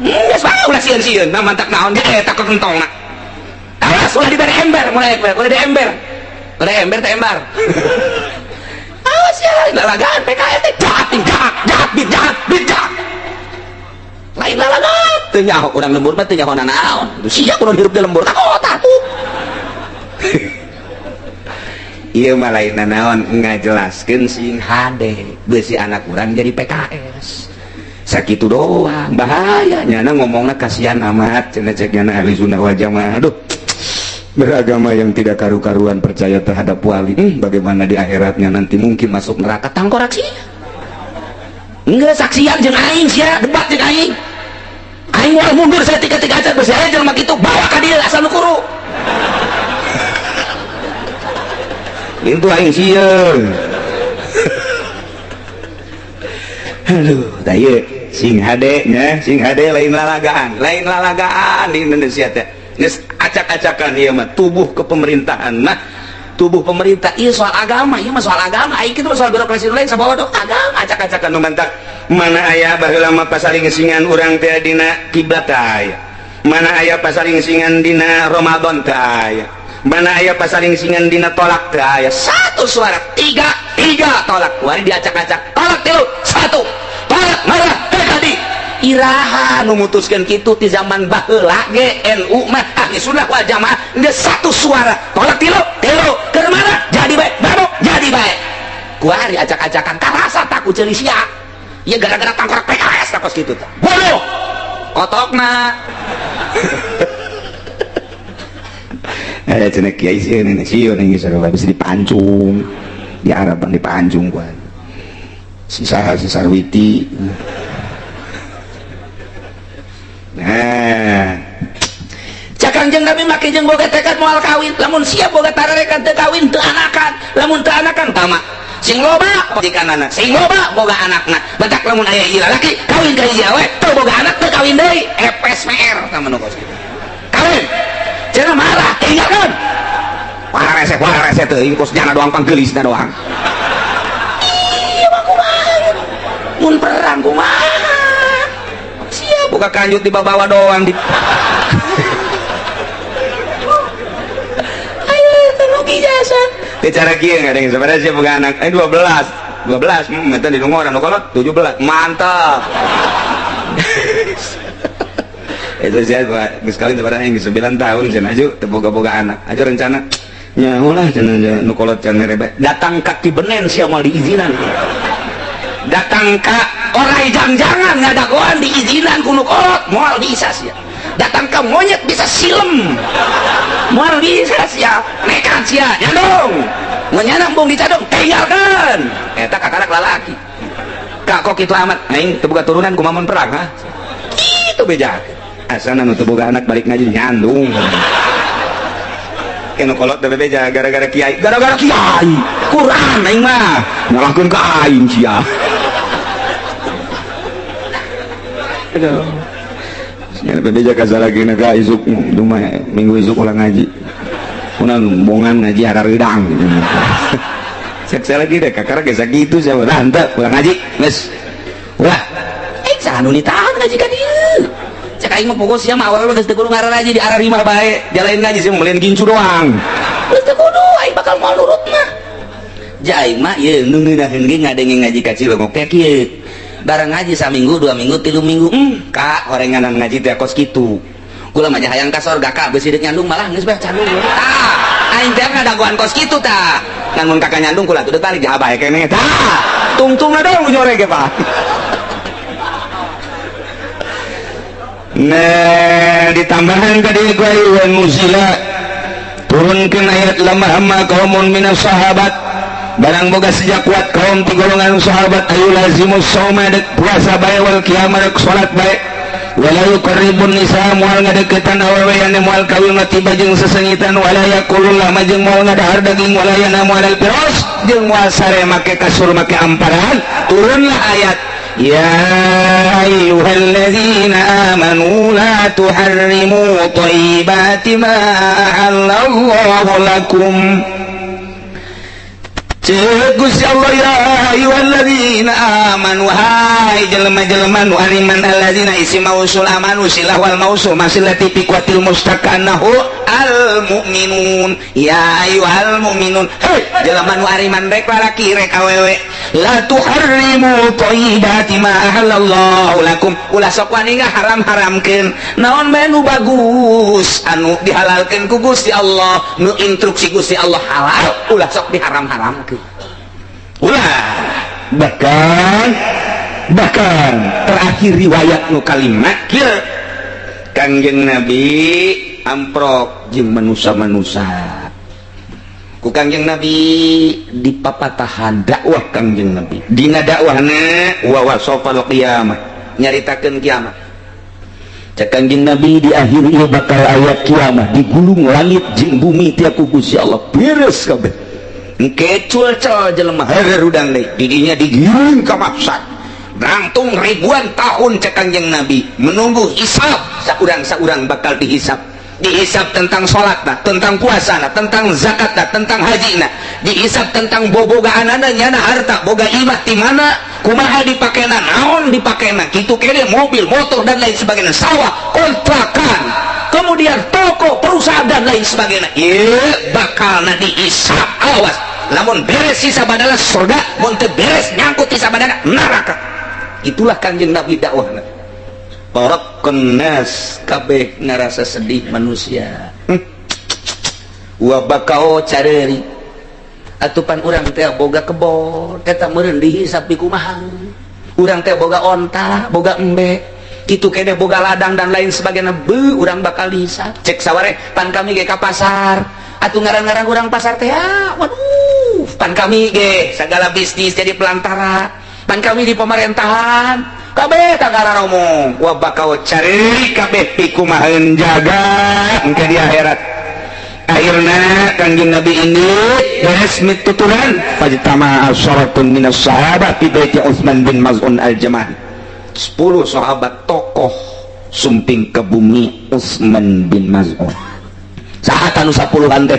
Geus bae ulah sieun-sieun. Nah, mantak naon ge eta kentongna. Awas ulah dibere ember, mulai ulah di ember. Ulah ember teh embar. Awas ya, lalagaan PKS teh jahat, jahat, jahat, bit jahat, bit jahat. Lain lalagaan. Teu nyaho urang lembur mah, teu nyaho nanaon. Sia kudu hirup di lembur takut atuh. Ieu mah lain nanaon, ngajelaskeun sing hade beusi anak urang jadi PKS. Sakitu doang bahaya nyana ngomongna, kasihan amat cenah cek nyana ahli sunnah wal jamaah. Aduh, beragama yang tidak karu-karuan percaya terhadap wali, bagaimana di akhiratnya nanti, mungkin masuk neraka. Tangkorak sih enggak, saksian jeung aing sia, debat jeung aing. Aing moal mundur saya tiga-tiga aja bersih jelema kitu, bawa ka dieu asal nu kuru itu aing sieun. Aduh, tah ieu sing hade nya, sing hade, lain lalagaan, lain lalagaan di Indonesia teh geus acak-acakan. Ieu mah tubuh kepemerintahan mah tubuh pemerintah. Iya, soal agama, iya mah soal agama aing kitu, soal birokrasi lain sabawa do agama acak-acakan. Nu mantak mana aya baheula mah pasaling singan urang teh dina kiblat aya, mana aya pasaling singan dina Ramadan teh aya, mana aya pasaling singan dina tolak teh aya. Satu suara, tiga tiga tolak. Wari diacak-acak, tolak tilu satu, tolak marah tadi. Iraha nu mutuskeun kitu? Ti zaman baheula ge NU mah ahli sunnah wal jamaah geus satu suara, tolak tilu tilu. Keur mana jadi bae, babok jadi bae. Kuari acak-acakan karasa takut ceuli sia ya, gara-gara tangkorak PKS takos kitu tah bodoh kotokna. Cenah kiai sieun ini sieun ini sarua bisa dipancung di Arab, dipancung kuat si saha, si Sarwiti. Nah, cak Kangjeng Nabi make jeung boga tekad moal kawin. Lamun siap boga tarekat teu kawin, teu anakan. Lamun teu anakan tama sing loba pamajikanana, sing loba boga anakna. Batak lamun aya ieu lalaki kawin ka hiji awe teu boga anak, teu kawin deui, FSMR tah mah nu kos kitu. Kawin cenah marah, tinggalkeun. Wah, reseh, wah, reseh teuing kos nyana doang, panggelisna doang. Iya mah kumaha mun perang, kumaha siap buka kanjut di bawah doang di ayo rugi jasa. Bicara kieu nggak ada yang sebenarnya siap buka anak 12 12 eta di nunggu orang kolot 17 mantap. Itu saya geus kawin sebenarnya geus 9 tahun cenah aju teu boga-boga anak aja rencana nyaho lah cenah nu kolot cenah rebe datang ka Kibenen sia moal diizinan, datang ka orai jang-jangan ngadagoan diizinan ku nu kolot, moal bisa sia. Datang ke monyet bisa silem, moal bisa sia. Nekat sia nyandung menyandang bung dicadung, tinggalkan eta kakarak lalaki. Kak, kok kitu amat aing teu boga turunan, kumaha mun perang? Ha kitu beja asana nu teu boga anak balik ngaji nyandung. Kena kolot teh beja gara-gara kiai, gara-gara kiai Quran aing mah nyalahkeun ka aing sia. Aduh. Nya beja kasalagina ka isuk dumay minggu isuk ulah ngaji. Kuna bongan ngaji harareudang. Cek saya lagi deh kakara geus sakitu sia ulah henteu ulah ngaji geus. Ulah. Saha nu ditahan ngaji ka dieu? Cek aing mah pokok sia mah awal geus teu kudu ngararaji di arah rimah bae. Jalain ngaji sia mah melian gincu doang. Geus teu kudu aing bakal moal nurut mah. Ja aing mah ieu nu ngeunaheun ge ngadenge ngaji ka Cilongok teh kieu. Barang ngaji saminggu, 2 minggu, 3 minggu, kak horenganan ngaji teh kos kitu. Kula mah hayang ka sorga, kak, beusi deuk nyandung malah geus bae candung. Tah, aing teh ngadagoan kos kitu tah. Ngan mun kakak nyandung kula tuh balik jaha bae keneh tah. Tungtungna dong nyore ge, Pak. Nah, ditambahan tadi gue muzila turunkan ayat lamma hamma qaumun minas sahabat, barang boga sejak kuat kaum ti golongan sahabat, ayu lazimus sauma, dek puasa bae, wal qiyamah, dek salat bae, wala yuqarribun nisa, moal ngadeukeutan awewe anu moal kawin tiba jeung sesengitan, wala yakulul lahma, jeung moal ngadahar daging, wala yanamu alal firas, jeung moal sare make kasur, make amparan. Turunlah ayat, ya ayyuhalladzina amanu la tuharrimu thayyibati ma ahallallahu lakum. Cek Gusti Allah, ya ayyuhalladzina amanu, hai jelema-jelema nu ariman. Alladzina isim mausul, amanu silah wal mausul masilati fi quwatil mustaqanahu al mu'minun. Ya ayyuhal mu'minun, hei jelema nu ariman, rek lalaki rek awewe, la tuharrimu thayyibati ma ahallallahu lakum, ulah sok wani ngaharam-haramkeun naon bae nu bagus anu dihalalkeun ku Gusti Allah, nu instruksi Gusti Allah halal, ulah sok diharam-haramkeun, ulah. Bahkan bahkan terakhir riwayat nu kalimat kieu, Kangjeng Nabi amprok jeung manusa-manusa ku Kangjeng Nabi dipapatahan dakwah Kangjeng Nabi. Dina dakwahna wa wasafal qiyamah, nyaritakeun kiamat. Cek Kangjeng Nabi, di akhir ieu bakal ayat kiamat, digulung langit jeung bumi teh ku Gusti Allah, beres kabeh. Engke culcol jelema harudang deui, didinya digiring ka mahsyar, nangtung ribuan tahun. Cek Kangjeng Nabi, menunggu hisab, saurang-saurang bakal dihisab, dihisab tentang salat nah, tentang puasa nah, tentang zakat nah, tentang haji nah, dihisab tentang bobogaan nyana harta, boga imah di mana, kumaha dipakena, naon dipakena, kitu kene mobil, motor, dan lain sebagainya, sawah, kontrakan, kemudian toko, perusahaan, dan lain sebagainya. Ieu bakal na dihisab. Awas, lamun beres sisa badala surga, mun teu beres nyangkut sisa badala neraka. Itulah Kanjeng Nabi dakwahna. Barakun nas, kabeh ngarasa sedih manusia. Wa bakau, careuri atupan. Urang teh boga kebon, eta meureun dihisab kumaha. Urang teh boga onta, boga embe, kitu kene boga ladang, dan lain sebagainya. Be urang bakal dihisab. Cek saware, pan kami ge ka pasar atuh, ngaran-ngaran urang pasar teh, ah, waduh, pan kami ge segala bisnis jadi pelantara, pan kami di pemerintahan kabeh tagara ngomong. Wa bakal cari kabeh pikumaheun jaga engke di akhirat. Akhirnya Kangjeng Nabi ini beres mituturan, fajtama asyaratun minas sahabat fi baiti Utsman bin Maz'un al-Jamahi. 10 sahabat tokoh sumping ke bumi Utsman bin Maz'un. Saha anu sapuluhan teh?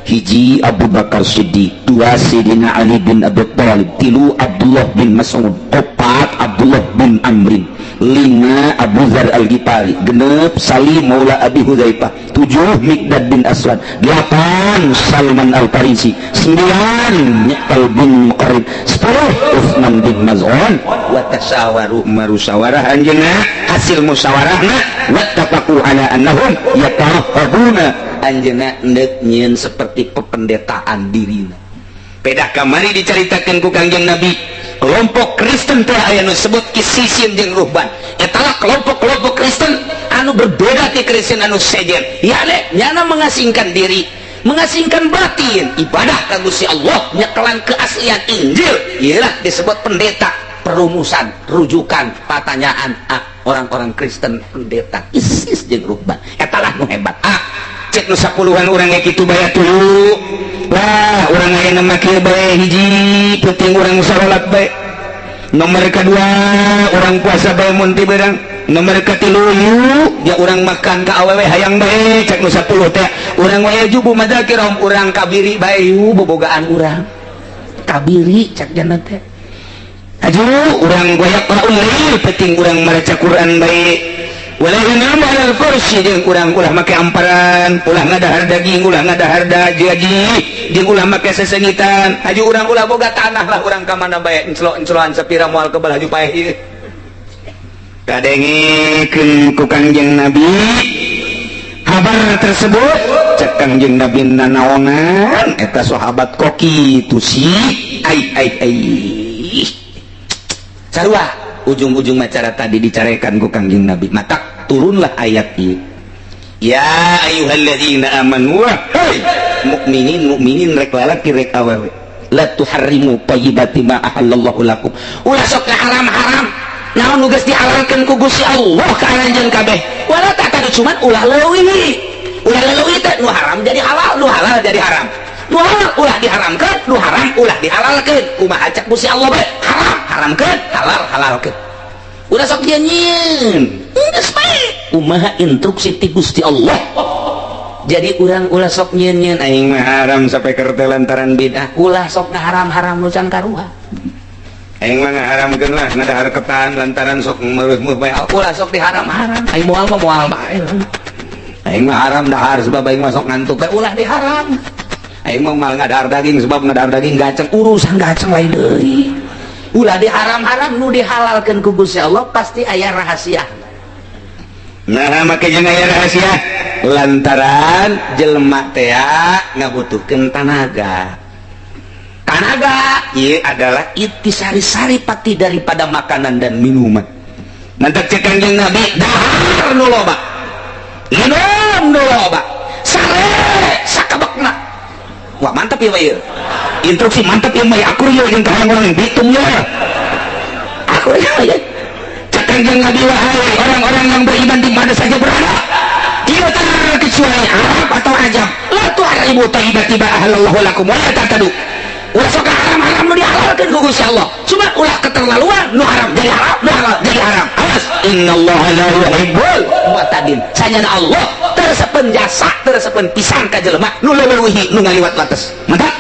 Hiji, Abu Bakar Siddiq. Dua, Sayyidina Ali bin Abi Thalib. Tilu, Abdullah bin Mas'ud. Opat, Abdullah bin Amrin. Lima, Abu Dzar Al-Ghifari. 6, Salim Maula Abi Hudzaifah. Tujuh, Miqdad bin Aswad. Delapan, Salman Al-Farisi. Sembilan, Miqtal bin Muqarrib. 10, Utsman bin Maz'un. Wa tasawaru, marusawarah anjeunna. Hasil musyawarahna, wattafaqu ala annahum yatahhabuna, anjeunna endek nyieun seperti pependetaan dirina. Pedah kamari diceritakan ku Kangjeng Nabi, kelompok Kristen teh aya nu sebut kisisin jeung ruhban. Eta kelompok-kelompok Kristen anu berbeda ti Kristen anu sejen, ya nyana mengasingkan diri, mengasingkan batin, ibadah ka Gusti Allah, nyekelan keaslian Injil. Ialah disebut pendeta, perumusan, rujukan pertanyaan, ah, orang-orang Kristen pendeta isis jeung ruhban. Eta lah nu hebat. Ah, cek nu sapuluhan, urang ge kitu bae atuh lah. Urang aya nama kieu bae: hiji, penting urang salat bae. Nomor kedua, urang puasa bae mun teu beurang. Nomor katilu, yuk ya urang makan ka awewe hayang bae. Cek nu 10 teh, urang wae jubu madzakirom, urang kabiri bae yu bobogaan urang kabiri. Cek jana teh, aju urang goyak lail, penting urang maca Quran bae. Wala yanamu alal fursi, jeung urang ulah make amparan, ulah ngadahar daging, ulah ngadahar jaji, jeung ulah make sesengitan. Haju urang ulah boga tanah lah, urang ka mana bae enclo-encloan sapira moal kebal haju paeh ieu. Kadengekeun ku Kangjeng Nabi kabar tersebut. Cek Kangjeng Nabi, "Nanaonan eta sahabat kok kitu sih?" Ai ai ai, sarua ujung-ujung acara tadi dicarekan ku Kangjeng Nabi, matak turunlah ayat ieu, "Ya ayyuhalladzina amanu," wahai mukminin mukminin, rek lalaki rek awewe, "la tuharrimu thayyibati ma ahallallahu lakum," ulah sok haram-haram naon nu geus dihalalkeun ku Gusti Allah ka aranjeun kabeh. Wala ta'tadu, cuman ulah leuwih, ulah leuwih teh nu haram jadi halal, nu halal jadi haram, nu halal ulah diharamkeun, nu haram ulah dihalalkeun. Kumaha cek Gusti Allah bae, haram haramkeun, halal halalkeun, ulah sok nyieun, geus bae. Kumaha instruksi ti Gusti Allah? Jadi urang ulah sok nyieun, "Aing mah haram sampai teh lantaran bid'ah." Ulah sok ngaharam-haram nu can karuha. "Aing mah ngaharamkeun lah ngadahar ketan lantaran sok meureut bae." Ulah sok diharam-haram. "Aing moal mah moal bae, aing mah haram dahar sebab aing mah sok ngantuk bae." Ulah diharam. "Aing mah mal ngadahar daging sebab ngadahar daging gaceng." Urusan gaceng lain deui. Ulah diharam-haram. Nu dihalalkeun ku Gusti Allah pasti aya rahasia. Nah, make jeung aya rahasia lantaran jelema teh ngabutuhkeun tanaga. Tanaga ieu adalah intisari, saripati daripada makanan dan minuman. Mantak cek Kanjeng Nabi, dahar nu loba, minum nu loba, sare sakabekna. Wah, mantap ya, Pak, ieu instruksi mantap ya, Pak. Aku ya jeung orang-orang bitung ya, aku ya ya. Cek Kanjeng Nabi, "Wahai orang-orang yang beriman di mana saja berada, tidak terkecuali Arab atau Ajam, la tuharrimu thayyibati ma ahallallahu lakum wa la ta'tadu." Ulah sok haram-haram nu dihalalkeun ku Gusti Allah, cuma ulah keterlaluan, nu haram jadi haram, nu halal jadi haram. Awas, innallaha la yuhibbul mu'tadin. Sanyana Allah teu resepeun jasa, teu resepeun pisan ka jelema nu leuwih, nu ngaliwat batas. Mantap.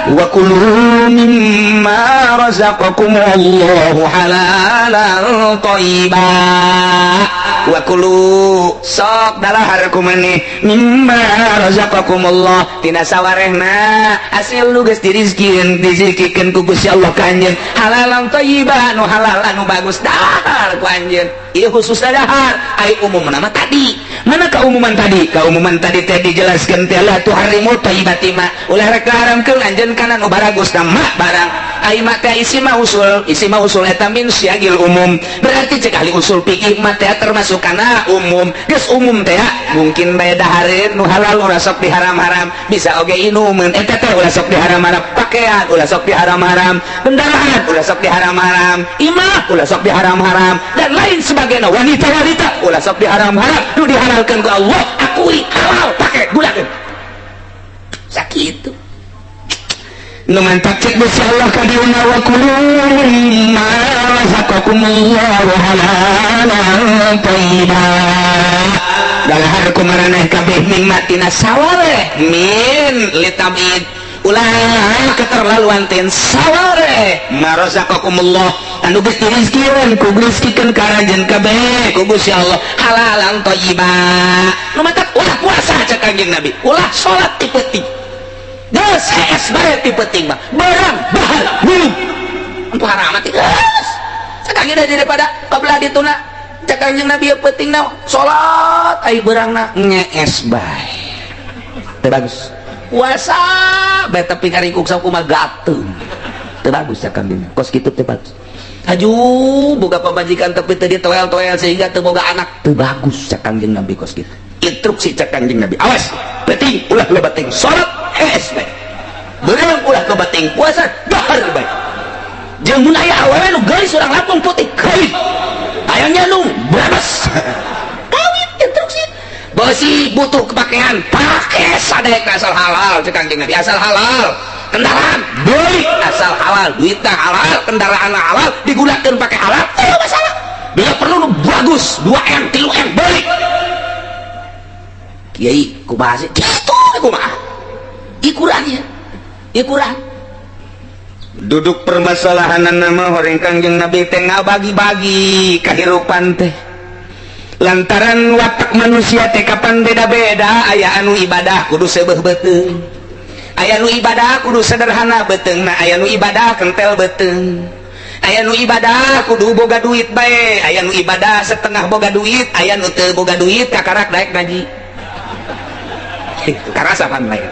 Wa kulu mimma razaqakumullahu halalan thayyiba. Wa kulu, sok dalahar kumaneh, mimma razaqakumullah, tina sawarehna hasil nu geus dirizkieun, dirizkikeun ku Gusti Allah ka anjeun, halalan thayyiba, nu halal anu bagus, dahar ku anjeun. Ieu khusus dahar. Ai umum nama tadi mana? Keumuman tadi, keumuman tadi teh dijelaskeun teh, la tuharrimu thayyibati ma, ulah rek haramkeun anjeun kana nu baragus nama barang. Ai ma teh isi mah usul, isi mah usul eta min siyagil umum. Berarti cek ahli usul fikih ma teh termasuk kana umum. Geus umum teh mungkin bae dahareun nu halal ulah sok diharam-haram, bisa oge inumeun eta teh ulah sok diharam-haram, pakaian ulah sok diharam-haram, kendaraan ulah sok diharam-haram, imah ulah sok diharam-haram, dan lain sebagainya. Wanita-wanita ulah sok diharam-haram. Nu dihalalkeun ku Allah akui halal, pakai, gunakeun. Sakitu nu mantap. Cek Gusti Allah kadiuna, wa kulu mimma razaqakumullahu halalan thayyiba, dalahar kumaraneh kabeh, mimma tina sawareh, min litab'id, ulah keterlaluan tin sawareh, ma razaqakumullah, anu geus dirizkieun ku rizkikeun ka aranjeun kabeh ku Gusti Allah, halalan thayyiba. Nu matak ulah puasa, cek Kanjeng Nabi, ulah salat ti peuting. Geus hees bae ti peuting mah, barang bahar minum untuk haram mati geus. Cek Kanjeng daripada kabelah dituna, cek Kanjeng Nabi, peutingna salat ai beurangna ngees bae teu bagus, puasa bae tapi ngaringkuk sakumaha gateung teu bagus. Cek Kanjeng kos kitu teu bagus. Haju boga pamajikan tapi teu ditoel-toel sehingga teu boga anak teu bagus, cek Kanjeng Nabi kos kitu. Instruksi cek Kanjeng Nabi, awas, penting ulah loba teuing salat, hees bae beurang, ulah loba teuing puasa, dahar bae. Jeung mun aya awewe nu geulis, urang Lampung putih, kawin. Hayangnya nu brebes, kawin. Instruksi besi butuh kepakaian, pakai sadek asal halal. Cek Kanjeng Nabi, asal halal. Kendaraan beli asal halal, duitnya halal, kendaraan halal, digunakan pakai halal, tidak masalah. Bila perlu nu bagus 2 M, 3 M, beli. Kiai, kumaha sih gitu? Kumaha ikurannya ikuran duduk permasalahan nama horeng Kangjeng Nabi teh bagi-bagi kehidupan teh. Lantaran watak manusia teh kapan beda-beda, aya anu ibadah kudu seubeuh beuteung, aya nu ibadah kudu sederhana beuteung, nah aya nu ibadah kentel beuteung, aya nu ibadah kudu boga duit bae, aya nu ibadah setengah boga duit, aya nu teu boga duit kakarak daek ngaji. Karasa pan lain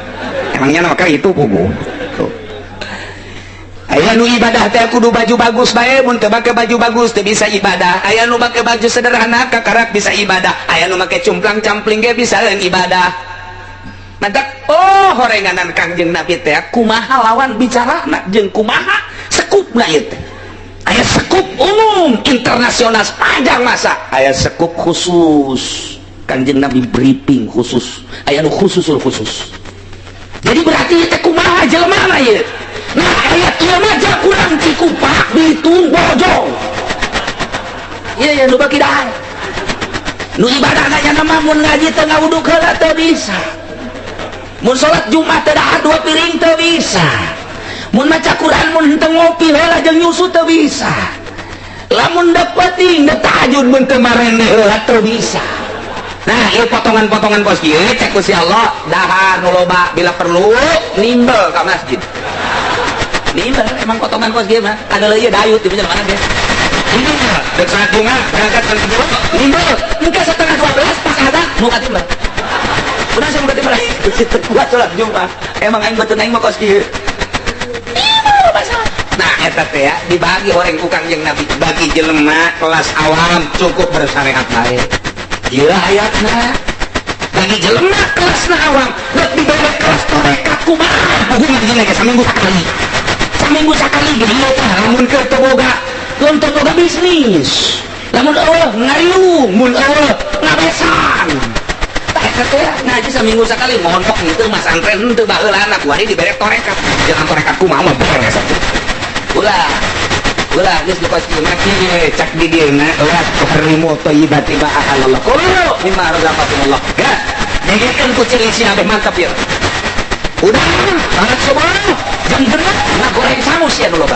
emangnya nama itu pugu. Aya nu ibadah teh kudu baju bagus bae, mun teu make baju bagus teu bisa ibadah. Aya nu make baju sederhana kakarak bisa ibadah, aya nu make cumplang campling ge bisa ibadah. Mantak oh horenganan Kangjeng Nabi teh kumaha lawan bicarana jeung kumaha sekupna ieu teh. Aya sekup umum internasional sepanjang masa, aya sekup khusus Kangjeng Nabi briefing khusus, aya nu khususul khusus. Jadi berarti teh kumaha jelema ieu. Nah ayat ieu mah kurang Cikupa Bitung Bojong. Iya ya nu baki dahar. Nu ibadah nya mah mun ngaji teu ngawuduk heula teu bisa. Mun salat Jumat teu dahar 2 piring teu bisa. Mun maca Quran mun henteu ngopi heula jeung nyusu teu bisa. Lamun dapeting da tahajud mun teu marende heula teu bisa. Nah, ieu potongan-potongan kos kieu cek ku si Allah dahar nu loba bila perlu nimbel ka masjid. Nimbel emang potongan kos kieu mah kada leueuh dayut di mana ge. Nimbel dek salat Jumat berangkat jam 10 nimbel engke 11:30 pas ada nu katimbel. Udah saya mau katimbel teu kuat salat Jumat. Emang aing betul aing mah kos kieu. Nimbel masalah. Nah eta teh ya dibagi orang ku Kangjeng Nabi bagi jelema kelas awam cukup bersyariat bae. Ieu hayatna bagi jelema kelasna awam rek dibere kelas tarekat kumaha puguh ngaji ge saminggu sakali. Saminggu sakali ge ieu teh lamun keur teu boga, lamun teu boga bisnis. Lamun eueuh ngariung, mun eueuh ngabesan. Tah eta teh ngaji saminggu sakali mohon pok henteu masantren henteu baheulana kuari dibere tarekat. Jangan tarekat kumaha mah beres atuh. Ulah. Ulah geus lepas kieu mah kieu cak di dieu na ulah tuhrimu thayyibati ma ahallallah. Qulu mimma razaqakumullah. Ga dengekeun ku ciri sia abeh mantap ieu. Udah salat subuh jam genep ngagoreng sangu sia nu loba.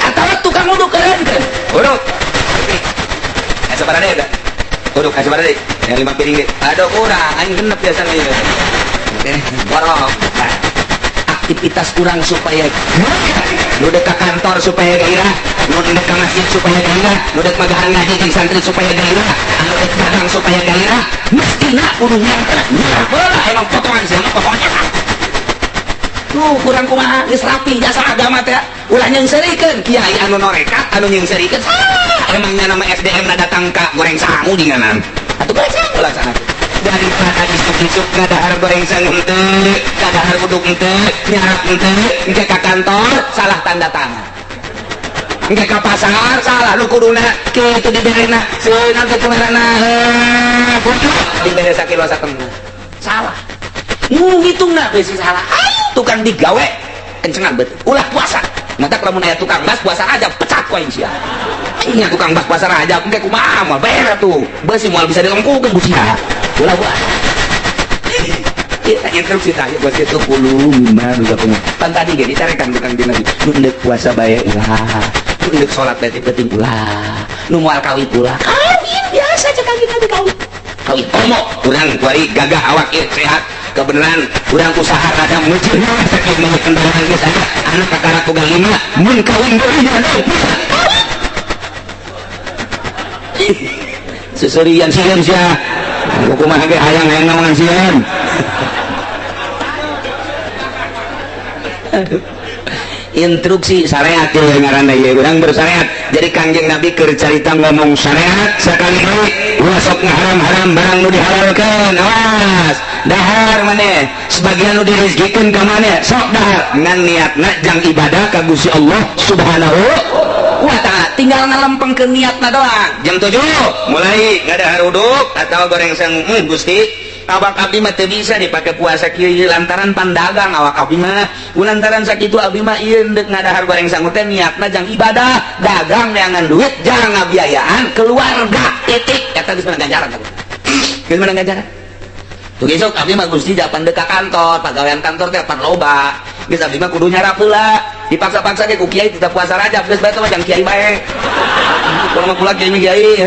Atawa tukang uduk keureunkeun. Uduk. Asa barade da. Uduk asa barade. Yang 5 piring deui. Aduh kurang aing genep biasana ieu. Borong. Nah, aktivitas kurang supaya nu dek ka kantor supaya gairah, nu dek ka masjid supaya gairah, nu dek magahan ngaji jeung santri supaya gairah, anu dek dagang supaya gairah, mestina kudu nyarap. Baheula emang potongan sia mah potongan eta. Tuh kurang kumaha geus rapi jasa agama teh ulah nyeungseurikeun kiai anu norekat anu nyeungseurikeun salah. Emangnya nama SDM na datang ka goreng sangu dinganan. Atuh goreng sangu laksana. Daripada isuk-isuk ngadahar goreng sangu henteu, ngadahar uduk henteu, nyarap henteu, engke ka kantor salah tanda tangan. Engke ka pasar salah nu kuduna kitu diberena, seunang ke kumarana kudu dibere sakilo satengah. Salah. Nu ngitungna besi salah. Ayo tukang digawe kencengan betul. Ulah puasa. Matak lamun aya tukang bas puasa aja pecat ku aing sia. Nya tukang bas puasa aja engke kumaha moal beres tuh. Beusi moal bisa dilengkukeun ku sia. Ulah puasa. Kita instruksi tanya buat itu puluh mimma ruzakum. Pan tadi ge ditarekan tukang di Nabi. Nu endek puasa bae ulah. Nu endek salat bae penting ulah. Nu moal kawin ulah. Kawin biasa cek kawin Nabi kawin. Kawin komo urang kuari gagah awak ieu sehat. Kebenaran urang usaha rada meuceun sakit mah kendaraan geus aya anak kakara boga 5 mun kawin deui seserian sieun sia kumaha ge hayang-hayang naongan sieun. Instruksi syariat ieu ngaranna ieu urang bersyariat. Jadi Kangjeng Nabi keur carita ngomong syariat sakali deui ulah sok ngaharam-haram barang nu dihalalkeun. Awas dahar maneh sebagian nu direzekikeun ka maneh sok dahar ngan niatna jang ibadah ka Gusti Allah Subhanahu wa ta'ala. Tinggal ngalempengkeun niatna doang. Jam 7 mulai ngadahar uduk atawa goreng sangu. Gusti awak abdi mah teu bisa dipake puasa kieu lantaran pandagang awak abdi mah lantaran sakitu abdi mah ieu deuk ngadahar goreng sangu teh niatna jang ibadah dagang neangan duit jang ngabiayaan keluarga titik eta geus menang ganjaran geus menang ganjaran. Tuh isuk abdi mah Gusti japan deuk ka kantor pagawean kantor teh pan loba geus abdi mah kudu nyarap heula Dipaksa-paksa ge ku kiai tidak puasa Rajab, geus bae mah jang kiai bae. Kalau mah kula kiai mah kiai.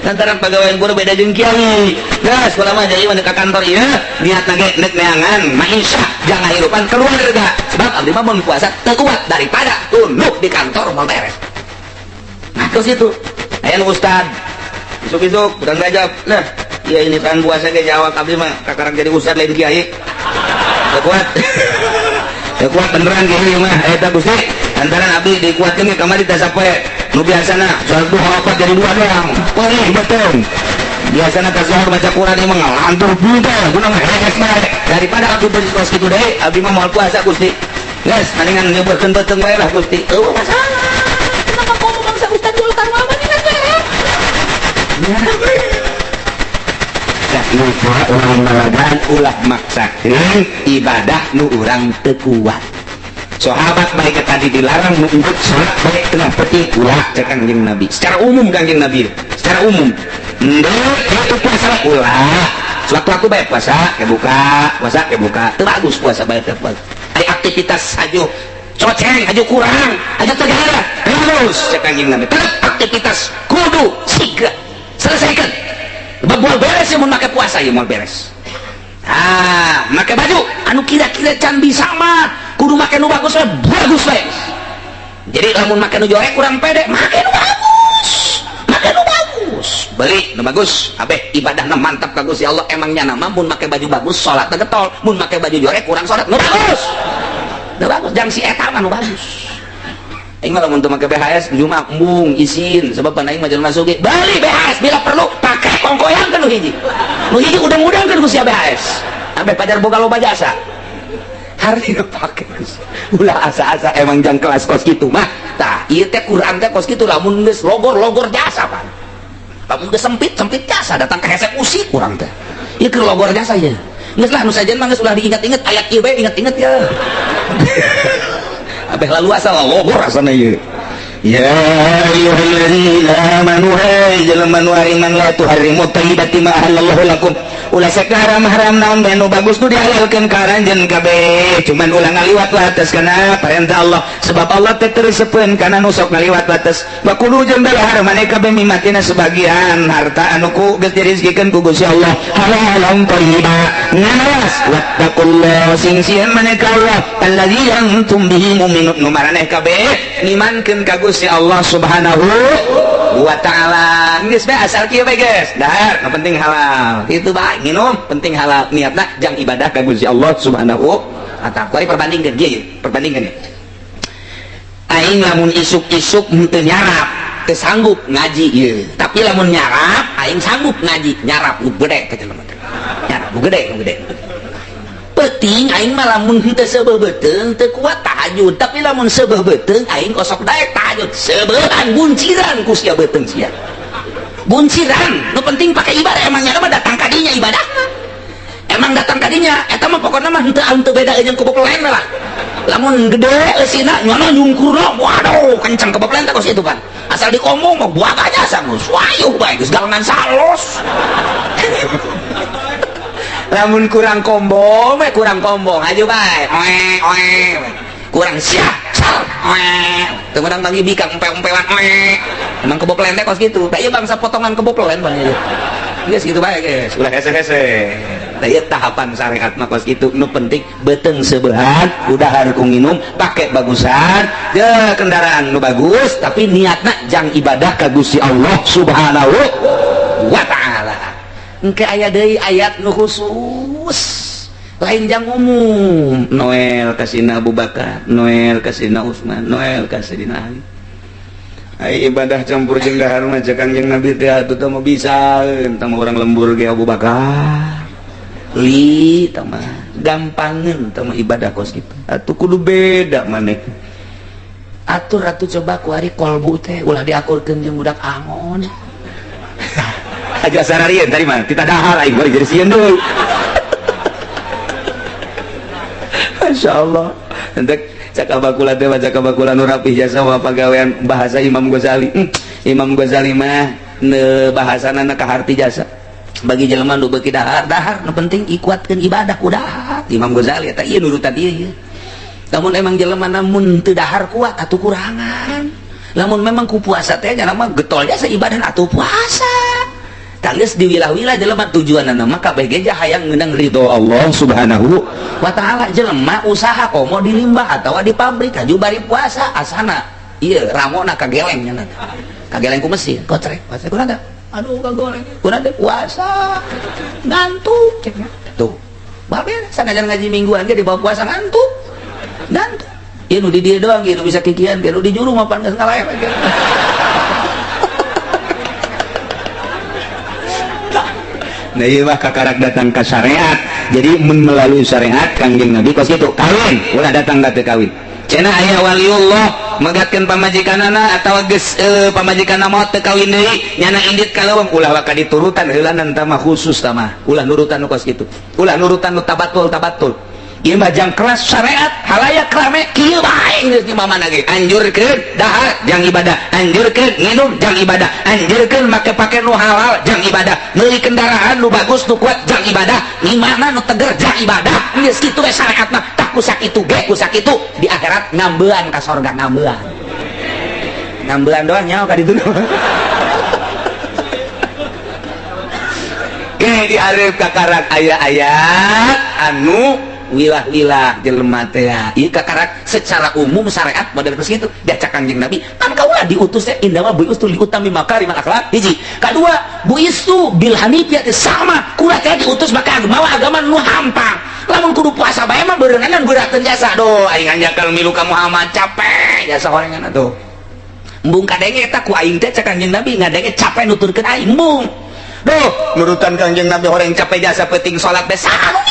Lantaran pegawai guru beda jeung kiai. Geus kula mah jadi mah ka kantor ieu niatna ge nek neangan maisha jangan hirupan keluarga. Sebab abdi mah mun puasa teu kuat daripada tunduk di kantor mau beres. Nah, terus itu aya nu ustad isuk-isuk bulan Rajab. Nah, ya ini kan puasa ge jawab abdi mah kakarang jadi ustad lain kiai. Teu kuat. Teu kuat beneran kiai mah eta Gusti. Lantaran abdi dikuatkeun ge kamari teh sapoe. Nu biasana salat duha opat jadi dua doang. Wah, betul. Biasana ka zuhur baca Quran ieu mah ngalantur buntel, guna mah hees bae. Daripada abdi beres kitu deui, abdi mah moal puasa Gusti. Geus, mendingan nyebutkeun beuteung bae lah Gusti. Eueuh masalah. Kenapa kamu bangsa Ustaz Julkar mah mendingan beres. Urang malagan ulah maksakeun ibadah nu urang teu kuat. Sahabat baik tadi dilarang untuk salat baik tengah peti ulah cek Kangjeng Nabi. Secara umum Kangjeng Nabi, secara umum. Ndek itu puasa ulah. Sewaktu-waktu baik puasa kebuka, puasa kebuka. Teu bagus puasa baik teu puasa. Ari aktivitas aju coceng, aju kurang, aju tegara. Bagus cek Kangjeng Nabi. Tetap aktivitas kudu siga selesaikan. Moal beres ya mun make puasa ya moal beres. Ah, make baju anu kira-kira can bisa mah kudu make nu bagus we, bagus we. Jadi lamun make nu jorek kurang pede, make nu bagus. Make nu bagus. Beli nu bagus, abeh ibadahna mantap ka Gusti Allah. Emangnya nama mun make baju bagus salatna getol, mun make baju jorek kurang salat. Nu bagus. Nu bagus jang si eta mah nu bagus. Aing mah lamun teu make BHS Jumat embung isin sebab pan aing mah jelema sugih. Beli BHS bila perlu pakai kongkoyangkeun nu hiji. Nu hiji udang-udangkeun ku sia BHS. Sampai pajar boga loba jasa. Hari pake ulah asa-asa emang jang kelas kos kitu mah. Tah, ieu teh Quran teh kos kitu lamun geus logor-logor jasa pan. Lamun geus sempit-sempit jasa datang ke hesek usik urang teh. Ieu keur logor jasa ye. Geus lah nu sajen mah geus ulah diingat-ingat ayat ieu bae ingat-ingat ya. Abeh lalu asal logor asana ieu. Ya ayyuhalladzina amanu hey jelema nu iman la tuharrimu thayyibati ma ahallallahu lakum. Ulah sek haram-haram naon bae nu bagus nu dihalalkeun ka aranjeun kabeh. Cuman ulah ngaliwat batas kana perintah Allah. Sebab Allah teh teu resepeun kana nu sok ngaliwat batas. Wa kulu jeung dahar maneh kabeh mimatina sebagian harta anu ku geus dirizkikeun ku Gusti Allah. Halalan thayyiba. Nganas wattaqullah sing sieun maneh ka Allah allazi antum bihi mu'minun. Nu maraneh kabeh ngimankeun ka Gusti Allah Subhanahu wa ta'ala. Geus bae asal kieu bae geus. Dahar nu penting halal. Itu bae nginum penting halal. Niatna jang ibadah ka Gusti Allah Subhanahu wa ta'ala. Kuari perbandingkeun kieu perbandingkeun. Aing lamun isuk-isuk henteu nyarap, teu sanggup ngaji ieu. Tapi lamun nyarap, aing sanggup ngaji. Nyarap nu gede ka jelema teh. Nyarap nu gede, nu gede. Penting aing mah lamun henteu seubeuh beuteung teu kuat tahajud, tapi lamun seubeuh beuteung aing kosok daek tahajud. Seubeuhan bunciran ku sia beuteung sia. Bunciran, nu penting pakai ibadah emangnya mah datang kadinya ibadah. Emang datang kadinya eta mah pokokna mah henteu henteu beda jeung keboplen lah. Lamun gede eusina nyono nyungkurna, waduh kencang keboplen teh kos kitu kan. Asal dikomong mah buah aja sangus, wayuh bae geus galengan salos. Lamun kurang kombong, we kurang kombong aja bae. Oe oe. Kurang siap, sal. Oe. Teu meunang bagi bikang empe-empewan oe. Emang keboplen teh kos kitu. Da ieu bangsa potongan keboplen bang ieu. Geus kitu bae geus, ulah hese-hese. Da ieu tahapan syariat mah kos kitu. Nu penting beuteung seubeuhan, udah ku nginum, pake bagusan, ya kendaraan nu bagus, tapi niatna jang ibadah ka Gusti Allah Subhanahu wa ta'ala. Engke aya deui ayat nu khusus lain jang umum. Noel kasina Abu Bakar, Noel kasina Utsman, Noel kasina Ali. Ai ibadah campur jeung dahar mah cek Kangjeng Nabi teh atuh teh mah bisa tah mah urang lembur ge Abu Bakar. Li tah mah gampangeun tah mah ibadah kos kitu. Atuh kudu beda maneh. Atur atuh coba ku ari kolbu teh ulah diakurkeun jeung budak angon. Aja sararian tadi mah kita dahar aing bari jadi sieun deui. Masya Allah. Entek cakap bakula teh cakap bakula nu rapih jasa wa pagawean bahasa Imam Ghazali. Imam Ghazali mah ne bahasana na kaharti jasa. Bagi jelema nu beuki dahar, dahar nu penting ikuatkeun ibadah ku dahar. Imam Ghazali eta ieu nurutan ieu ieu. Lamun emang jelema namun teu dahar kuat atuh kurangan. Lamun memang ku puasa teh nya mah getol jasa ibadah atuh puasa. Tah geus diwilah-wilah jelema tujuanna mah kabeh ge hayang ngeunang ridho Allah Subhanahu wa taala. Jelema usaha komo di limbah atawa di pabrik kaju bari puasa asana ieu ramona kageleng nya kageleng ku mesin kocrek puasa kurang teh aduh kagoleng kurang teh puasa ngantuk cek tuh babe sanajan ngaji mingguan ge dibawa puasa ngantuk ngantuk ieu nu di dieu doang ieu nu bisa kikian ge nu di juru mah pan geus ngalaeh. Nah ieu mah kakarak datang ka syariat. Jadi mun melalui syariat Kangjeng Nabi kos kitu kawin ulah datang ka teu kawin. Cenah aya waliullah megatkeun pamajikanana atawa geus pamajikanna maot teu kawin deui nyana indit ka leuweung ulah waka diturutan heulanan tah mah khusus tah mah ulah nurutan nu kos kitu ulah nurutan nu tabatul-tabatul. Ieu mah jang keras syariat halayak rame kieu bae geus di mamana ge anjurkeun dahar jang ibadah anjurkeun nginum jang ibadah anjurkeun make pake nu halal jang ibadah meuli kendaraan nu bagus nu kuat jang ibadah ngimana nu teger jang ibadah geus kitu we syariat mah tah ku sakitu ge ku sakitu di akhirat ngambean ka sorga ngambean ngambean doang nyaho ka ditu. Ge di areup kakarak aya ayat anu wilah-wilah jelema teh ieu kakarak secara umum syariat model geus kitu diacak Kangjeng Nabi kan kaula diutus teh indama buistu li utami makarimal akhlak hiji kadua buistu bil hanifiyah sama kula teh diutus maka mawa agama nu hampang lamun kudu puasa bae mah beureungan beurakeun jasa doh aing anjakal milu ka Muhammad capek jasa horengan atuh embung kadenge eta ku aing teh cak Kangjeng Nabi ngadenge capek nuturkeun aing embung duh nurutan Kangjeng Nabi horeng capek jasa penting salat teh saha nu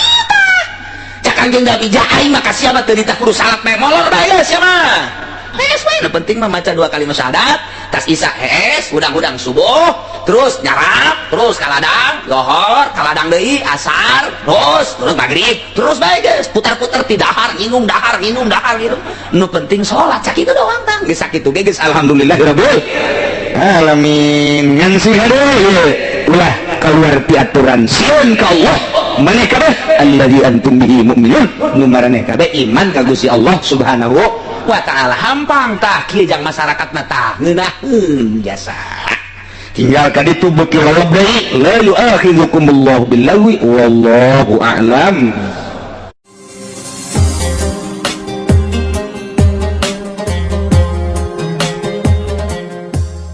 Kangjeng Nabi aing maka siapa teu ditah kudu salat bae molor bae sia mah. Hees bae nu penting mah maca dua kali syahadat, tas isya hees, hudang-hudang subuh, terus nyarap, terus kaladang, lohor, kaladang deui, asar, terus terus maghrib, terus bae geus putar-putar ti dahar nginum dahar nginum dahar nginum. Nu penting salat sakitu doang tang. Geus sakitu ge geus alhamdulillahirabbil alamin. Ngan sing hade ulah keluar ti aturan sieun ka Allah maneh kabeh allazi antum bihi mu'minun nu maraneh kabeh iman ka Gusti Allah Subhanahu wa taala. Hampang tah kieu jang masyarakatna tah ngeunaheun jasa tinggal ka ditu beuki leleb deui la yu'akhidhukumullahu billawi wallahu a'lam.